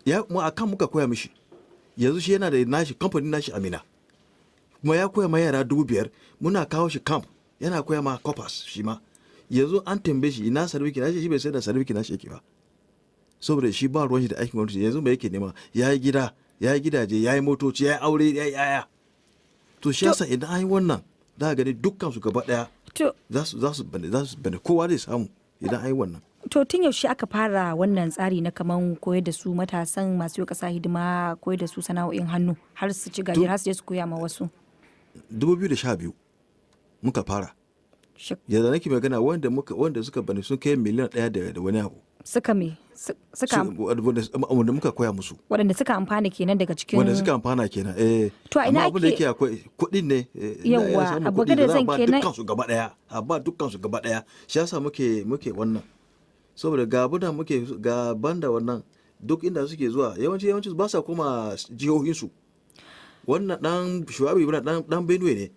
Ya mu akan muka koya mishi. Yanzu shi yana da nashi kamfanin nashi Amina, kuma ya koya ma yara 5,000. Muna kawo shi camp, yana koya ma corpus. Shi ma yanzu an tambaye shi ina certificate nashi, shi bai sai da certificate nashi yake ba, saboda shi ba ruwan shi da aikin gwamnati. Yanzu mai yake nema? Ya yi gida, ya yi gidaje, ya yi motoci, ya yi aure, ya yi yaya. To shi yasa idan an yi wannan, za a gani dukkan su gaba daya To za su bane, kowa zai samu idan an yi wannan. To tun yaushe aka fara wannan tsari na kaman koyar da su matasan masu yi ƙasa hidima, koyar da su sana'o'in hannu har su ci gajiyar, har su je su koya ma wasu? 2012 muka fara. Yadda nake magana, wanda suka bane sun kai miliyan 1 da wani abu. Suka me? Suka Wanda muka koya musu. Waɗanda suka amfana kenan daga cikin Wanda suka amfana kenan, eh. To a ina Amma abin da ake yake akwai kuɗin ne, ina iya Yawwa, samun abu kuɗi da gada za a zan ba kenan dukkan su gaba daya, a ba dukkan su gaba daya. Shi yasa muke wannan, saboda ga abin da muke ga banda wannan, duk inda suke zuwa, yawanci ba sa koma jihohinsu. Wannan dan Shu'abu Ibrahim dan Benue ne.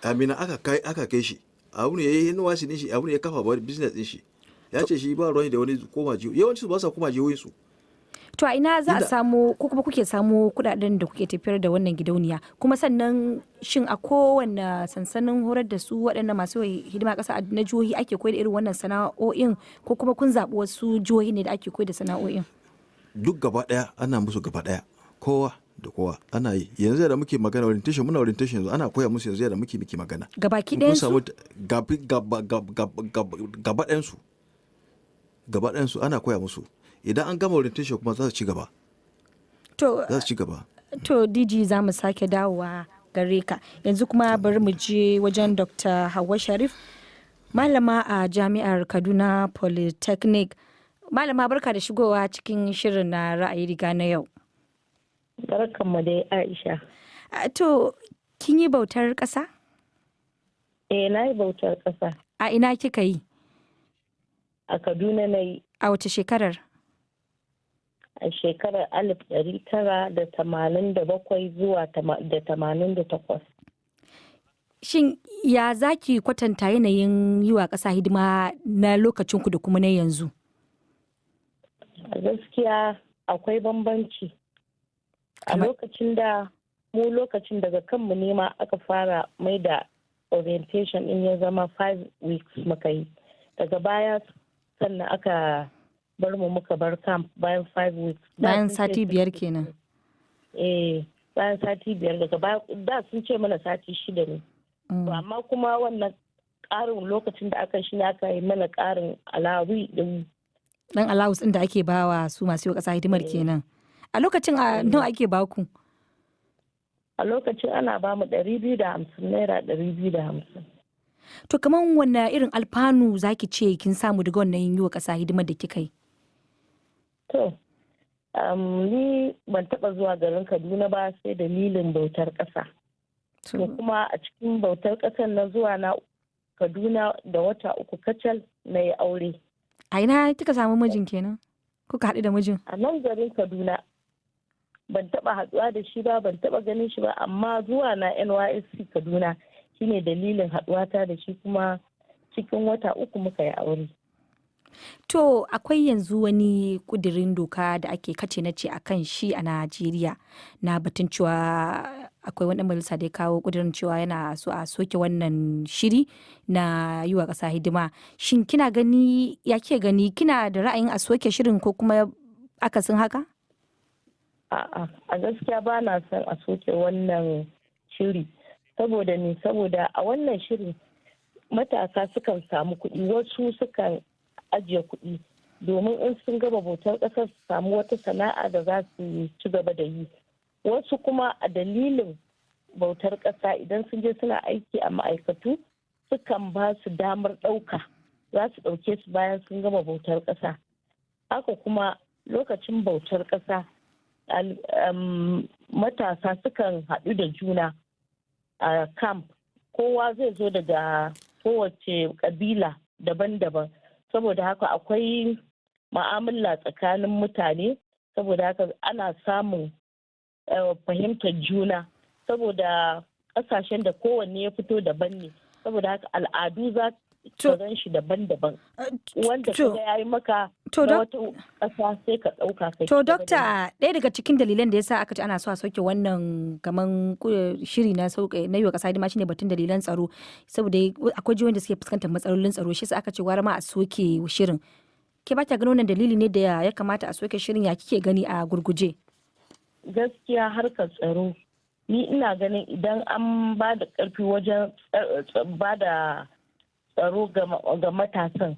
Amina aka kai shi, abu ne yayi NYSC din shi, abu ne ya kafa business din shi. Ya ce shi ba ruwan shi da wani koma jiho, yawanci su ba sa koma jihohinsu. To a ina za a Inda samu ko kuma kuke samu kudaden da kuke tafiyar da wannan gidauniya? Kuma sannan shin a kowane sansanin horar da su waɗannan masu hidima ƙasa na jihohi ake koyar da irin wannan sana'o'in, ko kuma kun zaɓi wasu jihohi ne da ake koyar da sana'o'in? Duk gaba daya ana musu, gaba daya, kowa da kowa ana yi. Yanzu da muke magana, orientation, muna orientation yanzu, ana koya musu yanzu yadda muke magana. Gabaki In kun ɗayansu? samu gaba ɗayansu, gaba ɗayansu ana koya musu. Idan an gama orientation kuma za su ci gaba. To Za su ci gaba. To DG, za mu sake dawowa gare ka. Yanzu kuma bari mu je wajen Dr. Hauwa Sharif, malama a Jami'ar Kaduna Polytechnic. Malama, barka da shigowa cikin shirin na Ra'ayi Riga na yau. Barkanmu dai, Aisha. To kin yi bautar ƙasa? Eh, na yi bautar ƙasa. A ina kika yi? A Kaduna na yi. A wace shekarar? A shekarar 1987 zuwa da 88. Shin ya za ki kwatanta yanayin yi wa ƙasa hidima na lokacinku da kuma na yanzu? A gaskiya akwai bambanci. A lokacin da mu, lokacin daga kanmu ne ma aka fara mai da orientation in ya zama 5 weeks muka yi. Daga baya sannan aka bar mu muka bar camp bayan 5 weeks. Da Bayan sun ce sati 5 kenan. Eh, bayan sati 5. Daga baya, da sun ce mana sati 6 ne. To amma kuma wannan ƙarin lokacin da aka shi ne aka yi mana ƙarin alawi din. Dan allowance ɗin da ake bawa su masu yi wa ƙasa hidimar kenan. A lokacin a nawa ake baku? A lokacin ana ba mu 250, naira 250. To kaman wanne irin alfanu zaki ce kin samu daga wannan yi wa ƙasa hidimar da kika yi? To, ni ban taɓa zuwa garin Kaduna ba sai dalilin bautar ƙasa. To kuma a cikin bautar ƙasar na zuwa na Kaduna da wata 3 kacal na yi aure. A ina kika samu mijin kenan? Kuka haɗu da mijin? A nan garin Kaduna. Ban taɓa haɗuwa da shi ba, ban taɓa ganin shi ba, amma zuwa na NYSC Kaduna shine dalilin haɗuwata da shi, kuma cikin wata 3 muka yi aure. To akwai yanzu wani kudirin doka da ake kace na ce akan shi a Najeriya na batun cewa akwai wani ɗan majalisa da ya kawo kudirin cewa yana so a soke wannan shiri na yi wa ƙasa hidima. Shin kina gani, ya ke gani, kina da ra'ayin a soke shirin ko kuma akasin haka? A'a, a gaskiya ba na son a soke wannan shiri. Saboda ne, saboda a wannan shirin matasa sukan samu kuɗi, wasu sukan ajiye kuɗi domin in sun gama bautar ƙasar su samu wata sana'a da za su ci gaba da yi. Wasu kuma a dalilin bautar ƙasa idan sun je suna aiki a ma'aikatu Sukan ba su damar ɗauka, za su ɗauke su bayan sun gama bautar ƙasa. Haka kuma lokacin bautar ƙasa, matasa sukan haɗu da juna a camp. Kowa zai zo daga kowace ƙabila daban-daban, saboda haka akwai ma'amala tsakanin mutane. Saboda haka ana samun fahimtar juna, saboda ƙasashen da kowanne ya fito daban ne. Saboda haka al'adu za ka gan shi daban-daban, wanda kaga ya yi maka na wata ƙasa sai ka ɗauka kai. To, dokta, ɗaya daga cikin dalilan da yasa aka ce ana so a sauke wannan kaman shiri na sauke na yi wa ƙasa hidima shine batun dalilan tsaro, saboda akwai jihohin da suke fuskantar matsalolin tsaro, shi yasa aka ce gwara ma a soke shirin. Ke ba kya ganin wannan dalili ne da ya kamata a soke shirin? Ya kike gani a gurguje? Gaskiya harkar tsaro, ni ina ganin idan an ba da ƙarfi wajen ba da tsaro ga matasan,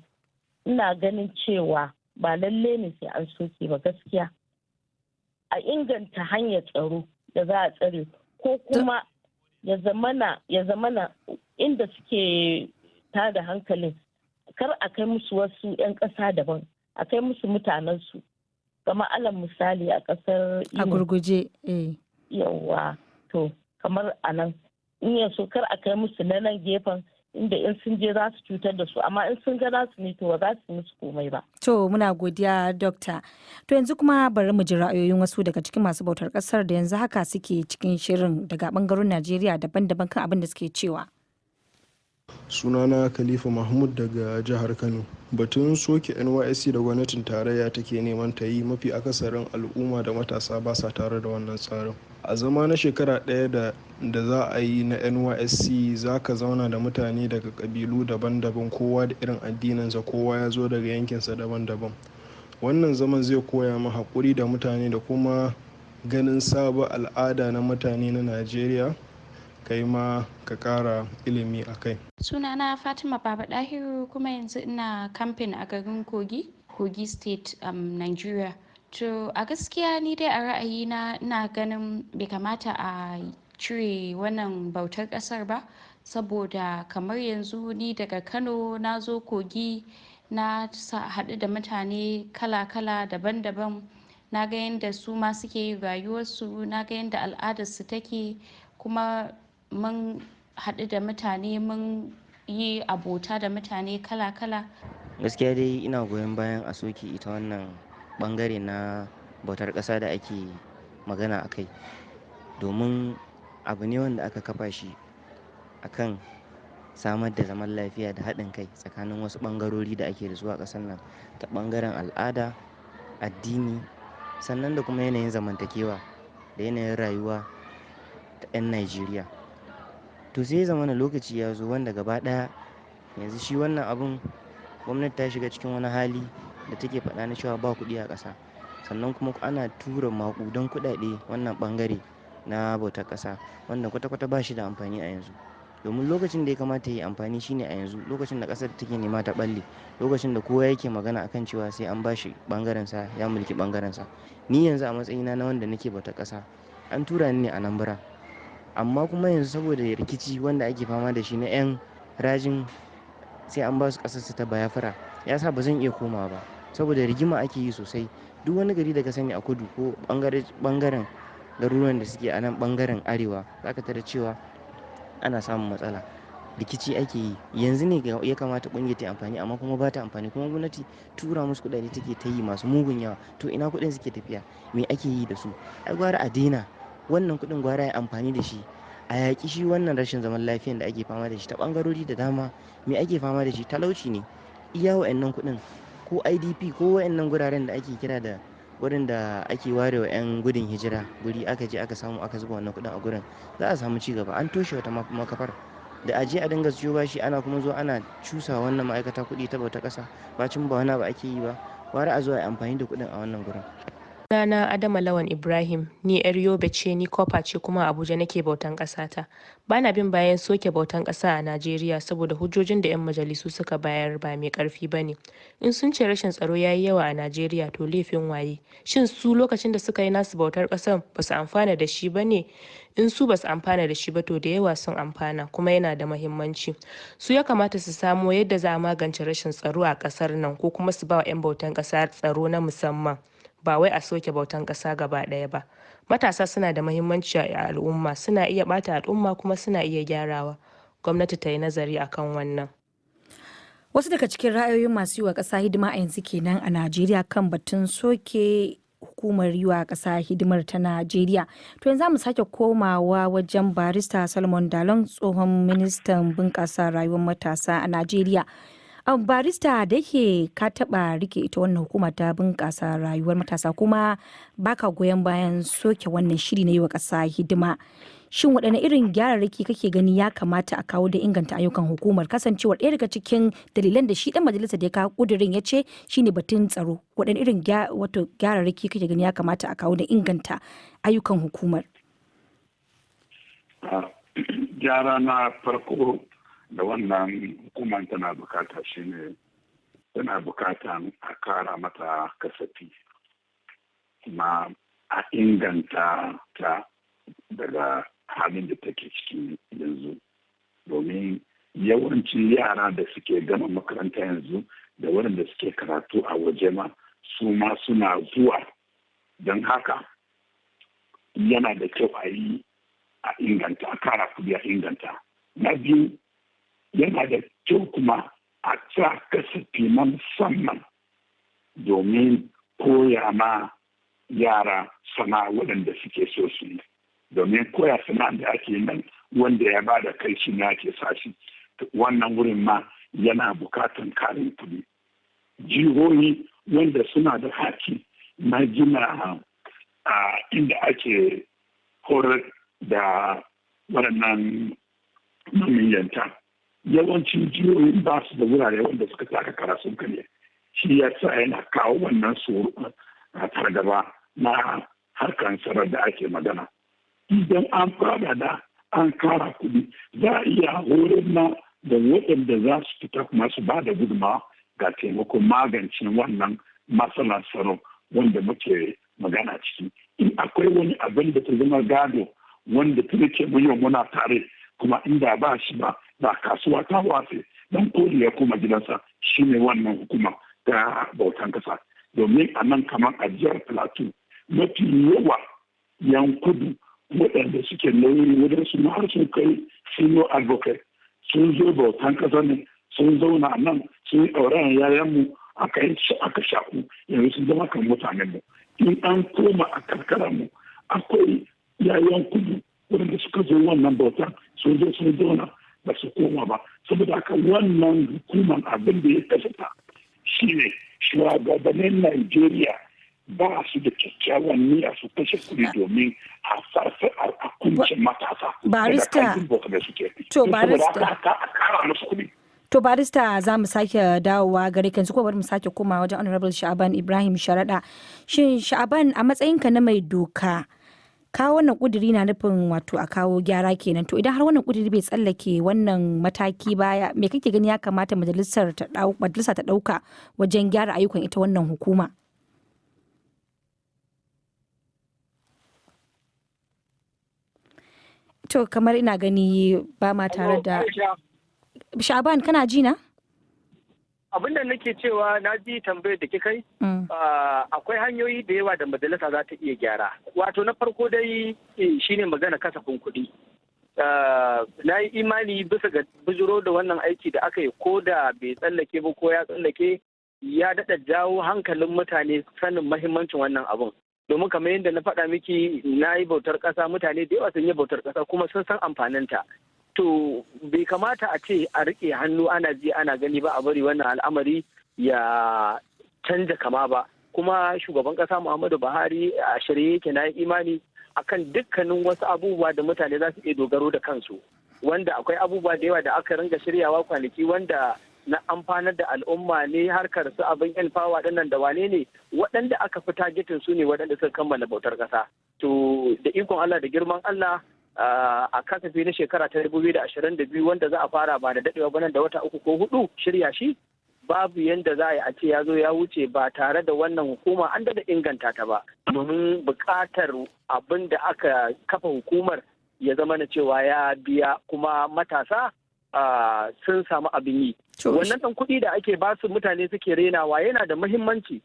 ina ganin cewa ba lalle ne sai an soke ba gaskiya. A inganta hanyar tsaro da za a tsare, ko kuma ya zamana inda suke tada hankalin, kar a kai musu wasu 'yan ƙasa daban, a kai musu mutanensu, kamar alal misali a ƙasar A gurguje, eh. Yawwa, to kamar a nan in ya so kar a kai musu na nan gefen inda in sun je za su cutar da su, amma in sun ga nasu ne, to ba za su musu komai ba. To, muna godiya, dokta. To, yanzu kuma bari mu ji ra'ayoyin wasu daga cikin masu bautar kasar da yanzu haka suke cikin shirin daga bangaren Najeriya daban-daban kan abin da suke cewa. Sunana Khalifa Mahmud daga jihar Kano. Batun soke NYSC da gwamnatin tarayya take neman ta yi, mafi akasarin al'umma da matasa ba sa tare da wannan tsarin. A zama na shekara ɗaya da za a yi na NYSC, za ka zauna da mutane daga ƙabilu daban-daban, kowa da irin addininsa, kowa ya zo daga yankinsa daban-daban. Wannan zaman zai koya ma haƙuri da mutane da kuma ganin sabon al'ada na mutane na Najeriya, kai ma ka ƙara ilimi a kai. Sunana Fatima Baba Dahiru, kuma yanzu ina kamfen a garin Kogi, Kogi State, Nigeria. To, a gaskiya ni dai a ra'ayina ina ganin bai kamata a cire wannan bautar kasar ba, saboda kamar yanzu ni daga Kano na zo Kogi, na haɗu da mutane kala-kala daban-daban, na ga yadda su ma suke yin rayuwarsu, na ga yadda al'adarsu take, kuma mun haɗu da mutane, mun yi abota da mutane kala-kala. Gaskiya dai ina goyon bayan a soke ita wannan bangare na bautar ƙasa da ake magana a kai, domin abu ne wanda aka kafa shi akan samar da zaman lafiya da haɗin kai tsakanin wasu ɓangarori da ake da su a ƙasar nan, ta ɓangaren al'ada, addini, sannan da kuma yanayin zamantakewa da yanayin rayuwa ta 'yan Najeriya. To, sai ya zamana lokaci ya zo wanda gaba ɗaya yanzu shi wannan abun gwamnati ta shiga cikin wani hali da take faɗa na cewa ba kuɗi a ƙasa, sannan kuma ana tura maƙudan kuɗaɗe wannan ɓangare na bautar ƙasa, wanda kwata-kwata ba shi da amfani a yanzu. Domin lokacin da ya kamata ya yi amfani shine a yanzu, lokacin da ƙasar take nema ta ɓalle, lokacin da kowa yake magana akan cewa sai an bashi ɓangarensa, ya mulki ɓangarensa. Ni yanzu a matsayina na wanda nake bautar ƙasa, an tura ni ne a Anambra, amma kuma yanzu saboda rikici wanda ake fama da shi na 'yan rajin sai an basu ƙasarsu ta Biafra, ya sa ba zan iya komawa ba, saboda rigima ake yi sosai. Duk wani gari da ka sani a kudu ko ɓangaren garuruwan da suke a nan ɓangaren arewa, za ka tarar cewa ana samun matsala, rikici ake yi. Yanzu ne ya kamata ƙungiyar ta yi amfani, amma kuma ba ta amfani, kuma gwamnati tura musu kuɗaɗe take ta yi masu mugun yawa. To, ina kuɗin suke tafiya? Me ake yi da su? Ai gwara a daina wannan kuɗin, gwara ya amfani da shi a yaƙi shi wannan rashin zaman lafiyan da ake fama da shi ta ɓangarori da dama. Me ake fama da shi? Talauci ne. Iya wa'annan kuɗin ko IDP ko wa'annan guraren da ake kira da wurin da ake warewa 'yan gudun hijira guri, aka je aka samu aka zuba wannan kuɗin a gurin, za a samu ci gaba, an toshe wata makafar. Da a je a dinga siyo bashi, ana kuma zuwa ana cusa wannan ma'aikata kuɗi ta bauta ƙasa, bacin ba wani abu ake yi ba, gwara a zo a yi amfani da kuɗin a wannan gurin. Sunana Adama Lawan Ibrahim, ni 'yar Yobe ce, ni corper ce kuma a Abuja nake bautan ƙasata. Bana bin bayan soke bautan ƙasa a Najeriya saboda hujjojin da 'yan majalisu suka bayar ba mai ƙarfi ba ne. In sun ce rashin tsaro ya yi yawa a Najeriya, to laifin waye? Shin su lokacin da suka yi nasu bautar ƙasar ba su amfana da shi ba ne? In su ba su amfana da shi ba, to da yawa sun amfana kuma yana da muhimmanci. Su ya kamata su samo yadda za a magance rashin tsaro a ƙasar nan ko kuma su ba wa 'yan bautan ƙasa tsaro na musamman. Ba wai a soke bautan ƙasa gaba ɗaya ba. Matasa suna da muhimmanci a al'umma, suna iya ɓata al'umma kuma suna iya gyarawa. Gwamnati ta yi nazari akan wannan. Wasu daga cikin ra'ayoyin masu yi wa ƙasa hidima a yanzu kenan a Najeriya kan batun soke hukumar yi wa ƙasa hidimar ta Najeriya. To yanzu mu sake komawa wajen Barista Solomon Dalon, tsohon ministan bunƙasa rayuwar matasa a Najeriya. Barista, da yake ka taba rike ita wannan hukuma ta bunƙasa rayuwar matasa kuma baka goyon bayan soke wannan shiri na yi wa ƙasa hidima, shin waɗanne irin gyararraki kake gani ya kamata a kawo da inganta ayyukan hukumar, kasancewar ɗaya daga cikin dalilan da shi ɗan majalisa da ya kawo ƙudurin ya ce shine batun tsaro? Waɗanne irin wato gyararraki kake gani ya kamata a kawo da inganta ayyukan hukumar? Gyara na farko da wannan hukumar tana bukata shine tana bukatan a kara mata kasafi kuma a inganta ta daga halin da take ciki yanzu, domin yawancin yara da suke gama makaranta yanzu da waɗanda suke karatu a waje ma, su ma suna zuwa. Don haka yana da kyau a yi a inganta, a kara kudi, a inganta. Na biyu, yana da kyau kuma a sa kasafi na musamman domin koya ma yara sana'a waɗanda suke so su yi, domin koya sana'a da ake nan, wanda ya ba da kai shi ne ake sa shi wannan wurin ma yana bukatan karin kuɗi. Jihohi wanda suna da haki na gina a inda ake horar da waɗannan mamiyyanta, yawancin jihohin ba su da wurare wanda suka taka kara sun karya. Shi ya sa yana kawo wannan fargaba na harkar tsaron da ake magana. Idan an fara da an kara kuɗi, za a iya horar na da waɗanda za su fita kuma su ba da gudunmawa ga taimakon magance wannan matsalar tsaro wanda muke magana ciki. In akwai wani abin da ta zama gado wanda ta rike mu yau muna tare, kuma inda ba shi ba ba kasuwa ta watse, dan koli ya koma gidansa, shine wannan hukuma ta bautan kasa. Domin a nan kamar a jihar Plateau, mafi yawa yan kudu waɗanda suke nauyi wurin su har sun kai senior advocate sun zo bautan kasa ne, sun zauna nan, sun yi ɗaurayen yayanmu, aka yi aka shaku, yanzu sun zama kan mutanenmu. In an koma a karkararmu, akwai yayan kudu waɗanda suka zo wannan bautan, sun zo sun zauna, ba su koma ba. Saboda haka wannan hukumar, abin da ya kashe ta shine shugabannin Najeriya ba su da kyakkyawan niyya su kashe kuɗi domin a farfa a kunce matasa Barista, da suke. To, barista. A kara musu kuɗi. To, barista, za mu sake dawowa gare ka yanzu, ko bari mu sake koma wajen Honorable Sha'aban Ibrahim Sharaɗa. Shin Sha'aban, a matsayinka na mai doka, kawo wannan kuduri na nufin wato a kawo gyara kenan. To idan har wannan kuduri bai tsallake wannan mataki baya, me kake gani ya kamata majalisar ta majalisa ta dauka wajen gyara ayyukan ita wannan hukuma? To kamar ina gani ba ma tare da Sha'aban, kana ji na? Abin da nake cewa, na ji tambayar da kika yi. Akwai hanyoyi da yawa da majalisa za ta iya gyara. Wato na farko dai shine magana kasafin kuɗi. Na yi imani bisa ga bijiro da wannan aiki da aka yi, ko da bai tsallake ba ko ya tsallake, ya daɗa jawo hankalin mutane sanin mahimmancin wannan abun, domin kamar yadda na faɗa miki, na yi bautar ƙasa, mutane da yawa sun yi bautar ƙasa kuma sun san amfaninta. To bai kamata a ce a riƙe hannu ana ji ana gani ba, a bari wannan al'amari ya canja kama ba. Kuma shugaban ƙasa Muhammadu Buhari a shirye yake, na imani, akan dukkanin wasu abubuwa da mutane za su iya dogaro da kansu, wanda akwai abubuwa da yawa da aka ringa shiryawa kwanaki wanda na amfanar da al'umma ne, harkar su abin yan fawa dinnan da wane ne, waɗanda aka fi targeting su ne waɗanda suka kammala bautar ƙasa. To, da ikon Allah da girman Allah, a kasafi na shekara ta 2022 wanda za a fara ba da daɗewa ba, nan da wata 3 ko 4 shirya shi, babu yanda za a yi a ce ya zo ya wuce ba tare da wannan hukuma an da inganta ta ba, domin buƙatar abin da aka kafa hukumar ya zama na cewa ya biya, kuma matasa sun samu abin yi. Wannan ɗan kuɗi da ake basu mutane suke renawa yana da muhimmanci,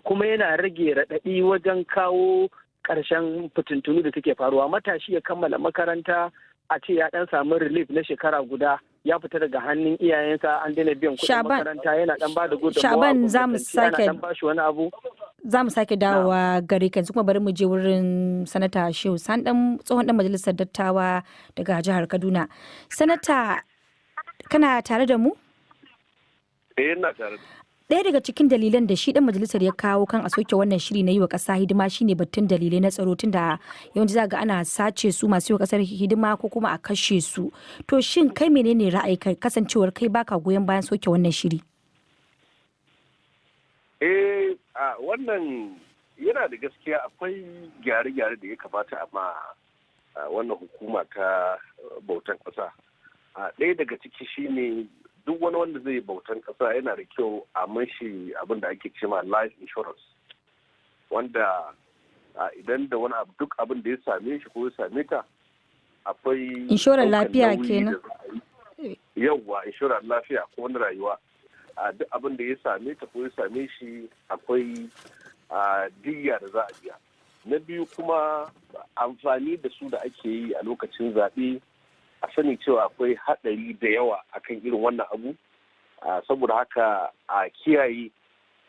kuma yana rage raɗaɗi wajen kawo ƙarshen fitintunu da suke faruwa. Matashi ya kammala makaranta, a ce ya ɗan samu relief na shekara guda, ya fita daga hannun iyayensa, an daina biyan kuɗin makaranta, yana ɗan ba da gudunmawa. Shaban, za mu sake ɗan bashi wani abu. Za mu sake dawowa gare ka. Yanzu kuma bari mu je wurin Sanata Shehu San, dan tsohon dan majalisar dattawa daga jihar Kaduna. Sanata, kana tare da mu? Eh, ina tare da. Ɗaya daga cikin dalilan da shi ɗan majalisar ya kawo kan a soke wannan shiri na yi wa ƙasa hidima shine batun dalilai na tsaro, tunda yawanci za ga ana sace su masu yi wa ƙasar hidima ko kuma a kashe su. To, shin kai menene ra'ayi, kasancewar kai baka goyon bayan soke wannan shiri? Eh, a wannan yana da gaskiya, akwai gyare-gyare da ya kamata a ma wannan hukuma ta bautan ƙasa. Ɗaya daga ciki shine duk wani wanda zai bautan ƙasa yana da kyau a mashi abin da ake cema life insurance, wanda idan da wani abu, duk abin da ya same shi ko ya same ta, akwai Inshorar lafiya kenan. Yauwa, inshorar lafiya ko wani rayuwa, a duk abin da ya same ta ko ya same shi, akwai diyya da za a biya. Na biyu kuma, amfani da su da ake yi a lokacin zaɓe, a sani cewa akwai haɗari da yawa akan irin wannan abu, saboda haka a kiyaye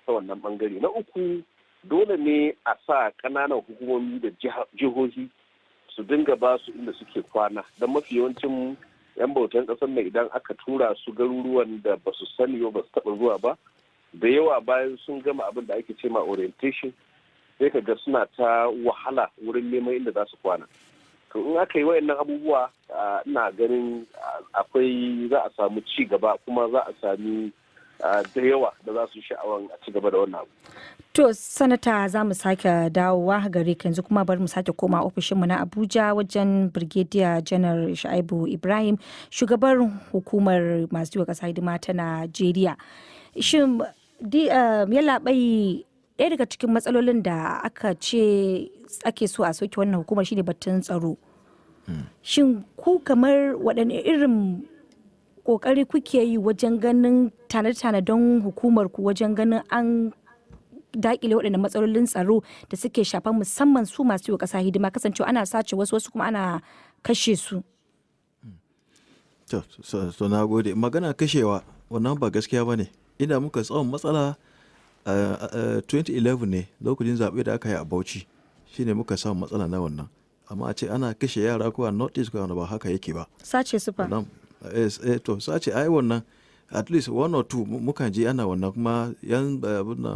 ta wannan bangare. Na uku, dole ne a sa ƙananan hukumomi da jihohi su dinga ba su inda suke kwana, don mafi yawancin 'yan bautan ƙasar nan, idan aka tura su garuruwan da ba su sani ba, su taɓa zuwa ba, da yawa bayan sun gama abin da ake cema orientation, sai ka ga suna ta wahala wurin neman inda za su kwana. To, in aka yi wayannan abubuwa, ina ganin akwai za a samu ci gaba, kuma za a sami da yawa da za su sha'awan a ci gaba da wannan abu. To, Sanata, za mu sake dawowa gare ka. Yanzu kuma bari mu sake koma ofishinmu na Abuja wajen Brigadier Janar Sha'ibu Ibrahim, shugabar hukumar masu yi wa ƙasa hidima ta Najeriya. Shin, yallaɓai, ɗaya daga cikin matsalolin da aka ce ake so a soke wannan hukumar shine batun tsaro. Shin ku kamar waɗanne irin ƙoƙari kuke yi wajen ganin tanade-tanaden hukumar ku wajen ganin an dakile waɗannan matsalolin tsaro da suke shafan musamman su masu yi wa ƙasa hidima, kasancewa ana sace wasu, wasu kuma ana kashe su? To, na gode. Magana kashewa wannan ba gaskiya ba ne. Inda muka tsawon matsala 2011 ne, lokacin zaɓe da aka yi a Bauchi, shine muka samu matsala na wannan. Amma a ce ana kashe yara ko a North ko ba, haka yake ba. Sace su fa? To, sace ai wannan at least one or two mukan ji ana wannan, kuma yan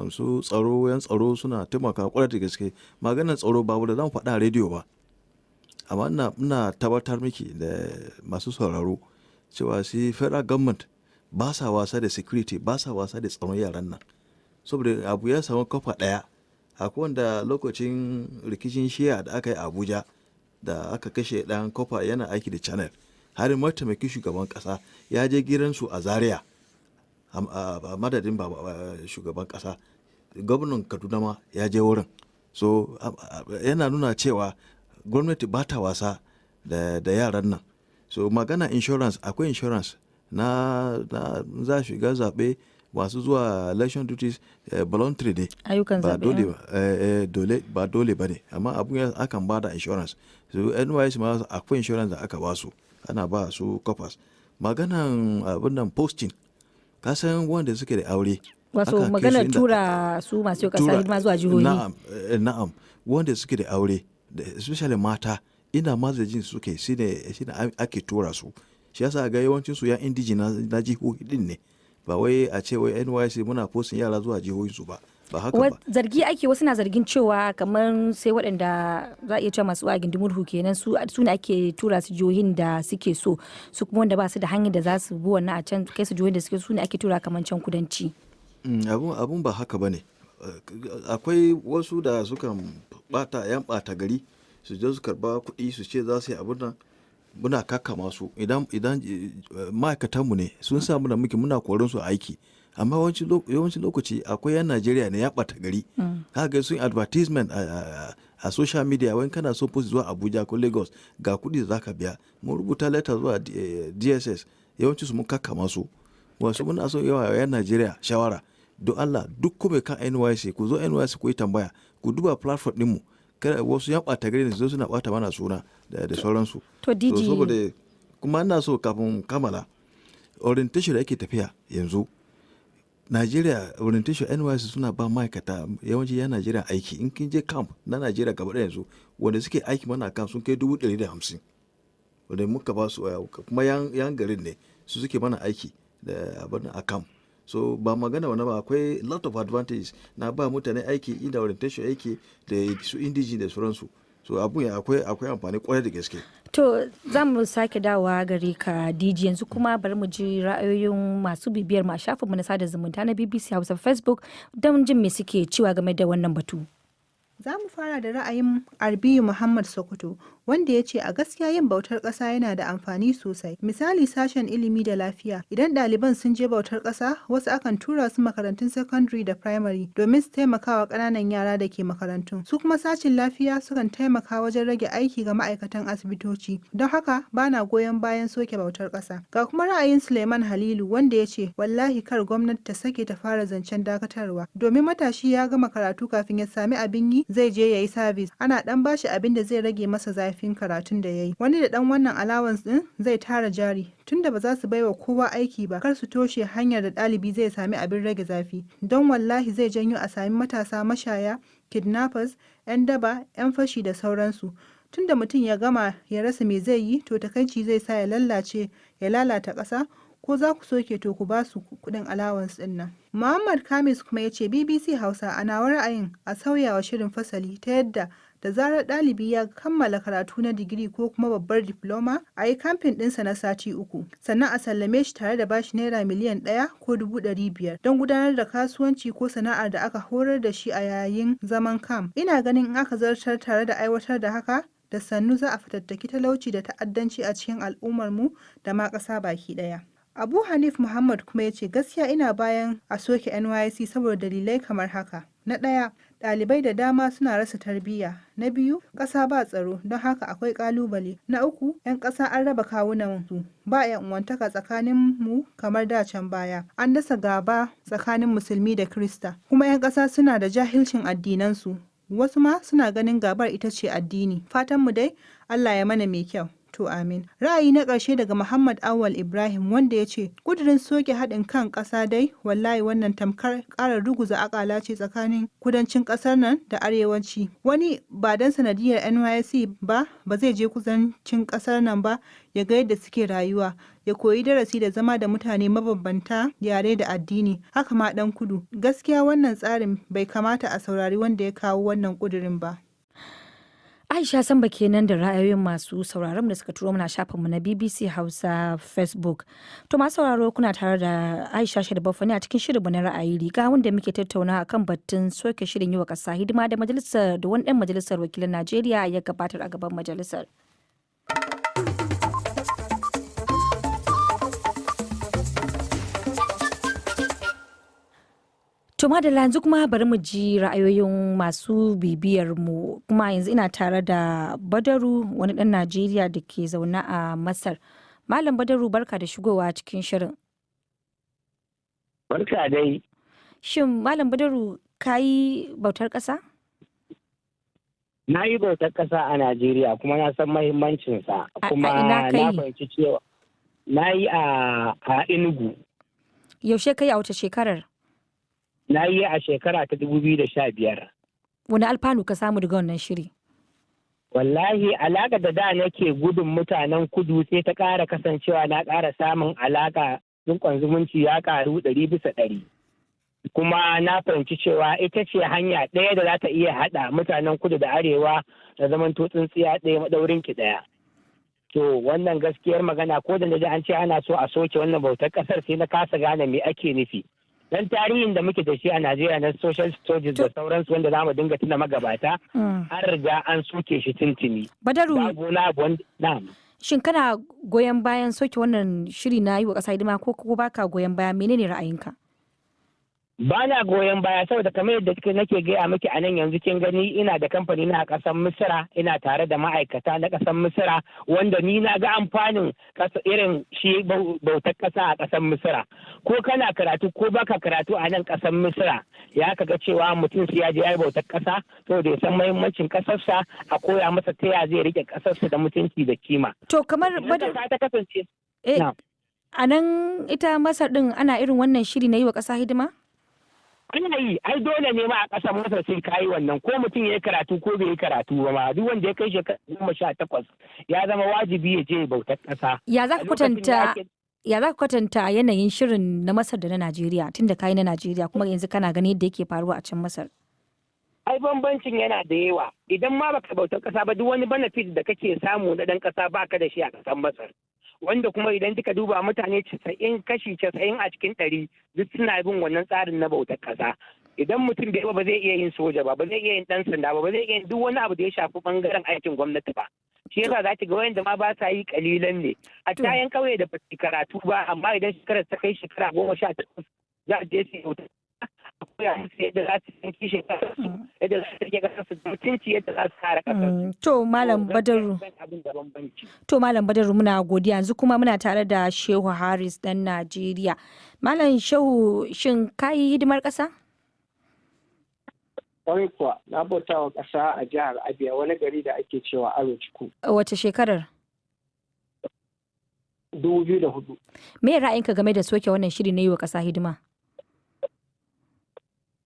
su tsaro, yan tsaro suna taimaka kwarai da gaske. Maganar tsaro babu da zan faɗa a rediyo ba, amma ina tabbatar miki da masu sauraro cewa shi federal government ba sa wasa da security, ba sa wasa da tsaron yaran nan, saboda abu ya samu kafa ɗaya. Akwai wanda lokacin rikicin Shi'a da aka yi Abuja da aka kashe ɗan corper yana aiki da Channel, har mataimakin shugaban kasa ya je gidansu a Zaria a madadin shugaban kasa. Gwamnan Kaduna ma ya je wurin. So yana nuna cewa gwamnati ba ta wasa da yaran nan. So magana insurance, akwai insurance na za shiga zaɓe, masu zuwa election duties, voluntary ne. Ayyukan ba zaɓe. Dole dole ba dole ba ne, amma abun akan ba da insurance. So NYSC ma akwai insurance da aka ba su, ana ba su corpers. Maganan abin nan posting, kasan wanda suke da aure. Wato maganar tura su masu yau kasa hidima zuwa jihohi. Na'am, na'am, wanda suke da aure, especially mata, ina mazajin suke shine ake tura su. Shi yasa ga yawancin su ya indigene na jihohi din ne. Ba wai a ce wai NYSC muna forcing yara zuwa jihohinsu ba. Ba haka ba. Zargi ake, wasu na zargin cewa kamar sai waɗanda za a iya cewa masu a gindin murhu kenan, su ne ake tura su jihohin da suke so, su kuma wanda ba su da hanyar da za su bi wannan a can kai su jihohin da suke su ne ake tura kamar can kudanci. Abun ba haka ba ne. Akwai wasu da sukan bata yan bata gari su je su karba kuɗi su ce za su yi abun nan, muna kakkama su. Idan ma'aikatanmu ne sun sa muna muke muna koran su aiki. Amma yawancin lokaci akwai yan Najeriya ne ya bata gari, haka sun advertisement a social media, wani kana so post zuwa Abuja ko Lagos, ga kuɗi da zaka biya. Mun rubuta letter zuwa DSS, yawanci su mun kakkama su. Wasu muna so yawa yan Najeriya shawara, don Allah duk kuma kan NYSC, ku zo NYSC ku yi tambaya, ku duba platform ɗinmu, kada wasu yan ɓata gari ne su zo suna ɓata mana suna da sauransu. To DG, saboda kuma ina so kafin kammala, orientation da ake tafiya yanzu Najeriya, orientation NYSC suna ba ma'aikata yawanci yan Najeriya aiki. In kin je camp na Najeriya gaba ɗaya yanzu, wanda suke aiki mana camp sun kai 150,000, wanda muka ba su kuma yan garin ne su suke mana aiki da abin a camp. So ba magana wani ba, akwai lot of advantages na ba mutane aiki inda orientation aiki da su indigene da sauransu. So abun ya akwai amfani kwarai da gaske. To za mu sake dawowa gare ka DG, yanzu kuma bari mu ji ra'ayoyin masu bibiyar mu a shafinmu na sada zumunta na BBC Hausa Facebook don jin me suke cewa game da wannan batu. Za mu fara da ra'ayin Arbiyu Muhammad Sokoto, wanda ya ce a gaskiya yin bautar ƙasa yana da amfani sosai. Misali sashen ilimi da lafiya, idan ɗaliban sun je bautar ƙasa, wasu akan tura su makarantun secondary da primary domin su taimakawa ƙananan yara da ke makarantun. Su kuma sashen lafiya sukan taimaka wajen rage aiki ga ma'aikatan asibitoci. Don haka bana goyon bayan soke bautar ƙasa. Ga kuma ra'ayin Suleiman Halilu, wanda ya ce wallahi kar gwamnati ta sake ta fara zancen dakatarwa, domin matashi ya gama karatu kafin ya sami abin yi zai je ya yi sabis, ana dan bashi abin da zai rage masa zafin karatun da ya yi. Wani da dan wannan allowance din zai tara jari. Tunda ba za su baiwa kowa aiki ba, kar su toshe hanyar da ɗalibi zai sami abin rage zafi, don wallahi zai janyo a sami matasa mashaya, kidnappers, 'yan daba, 'yan fashi da sauransu. Tunda mutum ya gama ya rasa me zai yi, to takaici zai sa ya lallace ya lalata ƙasa. Ko za ku soke, to ku ba su kuɗin allowance ɗin nan. Muhammad Kamis kuma ya ce BBC Hausa, a nawa ra'ayin a sauya wa shirin fasali ta yadda da zarar ɗalibi ya kammala karatu na digiri ko kuma babbar diploma, a yi kamfen ɗinsa na sati 3, sannan a sallame shi tare da bashi naira miliyan 1 ko 500,000 don gudanar da kasuwanci ko sana'ar da aka horar da shi a yayin zaman kam. Ina ganin in aka zartar tare da aiwatar da haka, da sannu za a fatattaki talauci da ta'addanci a cikin al'ummarmu da ma ƙasa baki ɗaya. Abu Hanif Muhammad kuma ya ce gaskiya ina bayan a soke NYSC saboda dalilai kamar haka. Na ɗaya, ɗalibai da dama suna rasa tarbiyya. Na biyu, ƙasa ba tsaro, don haka akwai ƙalubale. Na uku, 'yan ƙasa an raba kawunan su, ba 'yan uwantaka tsakanin mu kamar da can baya. An dasa gaba tsakanin musulmi da Kirista, kuma 'yan ƙasa suna da jahilcin addinansu. Wasu ma suna ganin gabar ita ce addini. Fatan mu dai Allah ya mana mai kyau. To amin. Ra'ayi na ƙarshe daga Muhammad Awal Ibrahim, wanda ya ce ƙudurin soke haɗin kan ƙasa dai wallahi wannan tamkar ƙara ruguza akala ce tsakanin kudancin ƙasar nan da arewaci. Wani ba dan sanadiyar NYSC ba ba zai je kudancin ƙasar nan ba ya ga yadda suke rayuwa, ya koyi darasi da zama da mutane mabambanta yare da addini, haka ma ɗan kudu. Gaskiya wannan tsarin bai kamata a saurari wanda ya kawo wannan ƙudurin ba. Aisha Samba kenan da ra'ayoyin masu sauraron da suka turo mana shafinmu na BBC Hausa Facebook. To masu sauraro, kuna tare da Aisha Sharifa ne a cikin shirinmu na ra'ayi riga, wanda muke tattauna akan batun soke shirin yi wa ƙasa hidima da majalisar da wani ɗan majalisar wakilan Najeriya ya gabatar a gaban majalisar. To madalla, yanzu kuma bari mu ji ra'ayoyin masu bibiyar mu. Kuma yanzu ina tare da Badaru, wani ɗan Najeriya da ke zaune a Masar. Malam Badaru, barka da shigowa cikin shirin. Barka dai. Shin Malam Badaru, ka yi bautar ƙasa? Na yi bautar ƙasa a Najeriya, kuma na san mahimmancinsa. Kuma ina ka na yi? fahimci cewa na yi a Enugu. Yaushe ka yi, a wace shekarar? Na yi a shekara ta 2015. Wani alfanu ka samu daga wannan shiri? Wallahi alaƙa da da nake gudun mutanen kudu sai ta ƙara kasancewa na ƙara samun alaƙa Riƙon zumunci ya ƙaru 100%. Kuma na fahimci cewa ita ce hanya ɗaya da za ta iya haɗa mutanen kudu da arewa da zamanto tsintsiya ɗaya maɗaurin ki ɗaya. To wannan gaskiyar magana, ko da na ji an ce ana so a soke wannan bautar ƙasar, sai na kasa gane me ake nufi. Dan tarihin da muke da shi a Najeriya na social studies da sauransu, wanda za mu dinga tuna magabata, an riga an soke shi tuntuni. Badaru. Babu wani abu wanda, na'am. Shin kana goyon bayan soke wannan shiri na yi wa ƙasa hidima ko baka goyon baya? Menene ra'ayinka? Ba na goyon baya, saboda kamar yadda nake gaya miki a nan yanzu, kin gani ina da kamfani na a ƙasar Misira, ina tare da ma'aikata na ƙasar Misira, wanda ni na ga amfanin irin shi bautar ƙasa a ƙasar Misira. Ko kana karatu ko baka karatu a nan ƙasar Misira, ya kaga cewa mutum sai ya je ya yi bautar ƙasa saboda ya san muhimmancin ƙasarsa, a koya masa ta ya zai rike ƙasarsa da mutunci da kima. To kamar Idan ƙasa ta kasance A nan ita Masar din ana irin wannan shiri na yi wa ƙasa hidima? Ana yi ai, dole ne ma a ƙasar Masar sai ka yi wannan, ko mutum ya yi karatu ko bai yi karatu ba ma, duk wanda ya kai shekara 18 ya zama wajibi ya je bautar ƙasa. Ya za ka A lokacin da kwatanta ya za ka kwatanta yanayin shirin na Masar da na Najeriya, tunda ka yi na Najeriya kuma yanzu kana ganin yadda yake faruwa a can Masar? Ai bambancin yana da yawa. Idan ma baka bautar ƙasa ba, duk wani benefit da kake samu na ɗan ƙasa baka da shi a ƙasar Masar. Wanda kuma idan kika duba, mutane 90, kashi 90 a cikin 100, duk suna bin wannan tsarin na bautar ƙasa. Idan mutum bai ba, ba zai iya yin soja ba, ba zai iya yin ɗan sanda ba, ba zai iya yin duk wani abu da ya shafi bangaren aikin gwamnati ba. Shi yasa za ki ga wayanda ma ba sa yi kalilan ne. A tayan ƙauye da ba su karatu ba, amma idan shekarar ta kai shekara 18, za a je su yi bautar, a koya musu yadda za su san kishin ƙasarsu, yadda za su rike ƙasarsu da mutunci, yadda za su kare ƙasarsu. To Malam Badaru. Abin da bambanci. To Malam Badaru, muna godiya. Yanzu kuma muna tare da Shehu Haris, dan Najeriya. Malam Shehu, shin ka yi hidimar ƙasa? Kwarai kuwa, na bauta wa ƙasa a jihar Abia, wani gari da ake cewa Arochukwu. Wace shekarar? 2004. Me ra'ayinka game da soke wannan shiri na yi wa ƙasa hidima?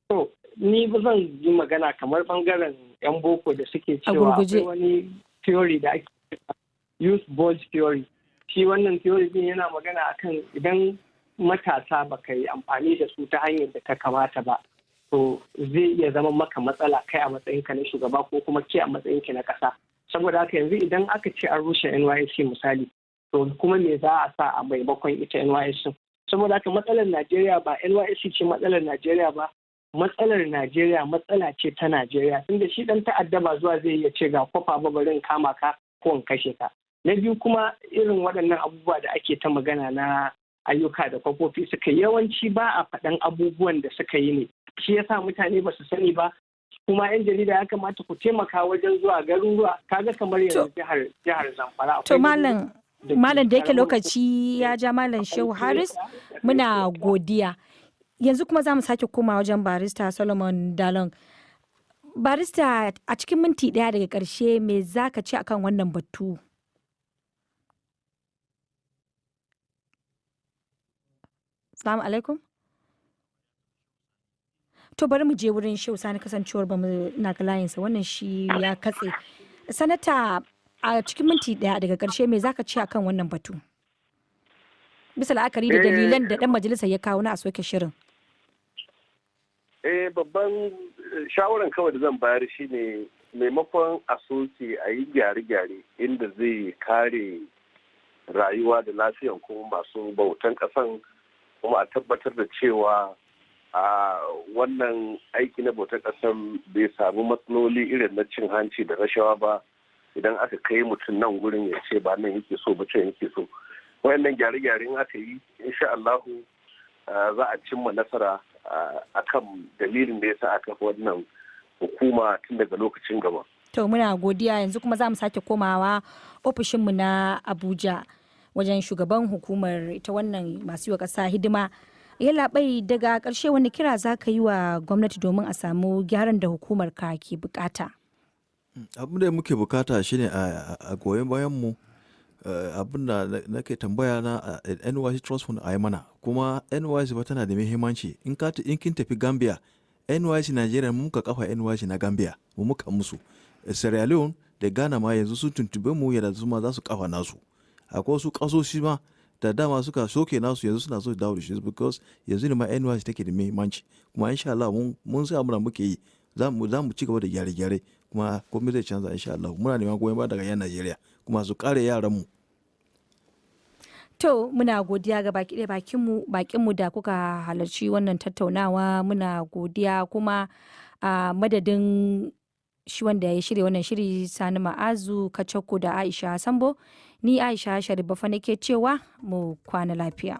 To, ni ba zan yi magana kamar bangaren 'yan boko da suke A cewa gurguje. akwai wani theory da ake cewa youth bulge theory. Shi wannan theory din yana magana akan idan matasa baka yi amfani da su ta hanyar da ta kamata ba, to zai iya zama maka matsala kai a matsayinka na shugaba ko kuma ke a matsayinki na ƙasa. Saboda haka yanzu idan aka ce an rushe NYSC misali, to kuma me za a sa a maimakon ita NYSC? Saboda haka matsalar Najeriya ba NYSC ce matsalar Najeriya ba, matsalar Najeriya matsala ce ta Najeriya, tunda shi dan ta'adda ba zuwa zai iya ce ga kwafa ba, bari in kama ka ko in kashe ka. Na biyu kuma, irin waɗannan abubuwa da ake ta magana na ayyuka da kwafofi suka yawanci ba a faɗan abubuwan da suka yi ne. Shi yasa mutane ba su sani ba. Kuma 'yan jarida ya kamata ku taimaka wajen zuwa garuruwa, kaga kamar yanzu jihar Zamfara. To akwai Malam da ke Malam, da yake karamar lokaci ya ja, Malam Shehu Haris, muna godiya. Yanzu kuma za mu sake koma wajen Barista Solomon Dalon. Barista, a cikin minti ɗaya daga ƙarshe, me za ka ce akan wannan batu? Salamu alaikum. To bari mu je wurin Shehu Sani, kasancewar ba mu na ga layinsa, wannan shi ya katse. Sanata, a cikin minti ɗaya daga ƙarshe, me zaka ce akan wannan batu? Bisa la'akari da dalilan da ɗan majalisa ya kawo na a soke shirin. Babban shawaran kawai da zan bayar shine, maimakon a soke, a yi gyare-gyare inda zai kare rayuwa da lafiyan kuma masu bautan ƙasan, kuma a tabbatar da cewa a wannan aiki na bautan ƙasan bai samu matsaloli irin na cin hanci da rashawa ba, idan aka kai mutum nan gurin ya ce ba nan yake so ba, can yake so. Wayannan gyare-gyare in aka yi, insha Allahu za a cimma nasara akan dalilin da yasa aka kafa wannan hukuma tun daga lokacin gaba. To muna godiya. Yanzu kuma za mu sake komawa ofishinmu na Abuja wajen shugaban hukumar ita wannan masu yi wa ƙasa hidima. Yallaɓai, daga ƙarshe wani kira za ka yi wa gwamnati domin a samu gyaran da hukumar ka ke bukata? Abin da muke bukata shine a goyon bayan mu. Abin da nake tambaya na NYSC Trust Fund a yi mana, kuma NYSC ba tana da muhimmanci. In kin tafi Gambia, NYSC Nigeria mu muka kafa NYSC na Gambia, mu muka musu. Sierra Leone da Ghana ma yanzu sun tuntube mu yadda su ma za su kafa nasu. Akwai wasu kasoshi ma. Da dama suka soke nasu, yanzu suna so su dawo da shi, because yanzu ne ma NYSC take da muhimmanci. Kuma insha Allah mun sa muna muke yi, za mu ci gaba da gyare-gyare, kuma komai zai canza insha Allah. Muna neman goyon baya daga yan Najeriya kuma su kare yaran mu. To, muna godiya ga baki ɗaya bakinmu da kuka halarci wannan tattaunawa. Muna godiya kuma a madadin shi wanda ya shirya wannan shiri, Sani Ma'azu Kacako, da Aisha Sambo, ni Aisha Sharif nake cewa mu kwana lafiya.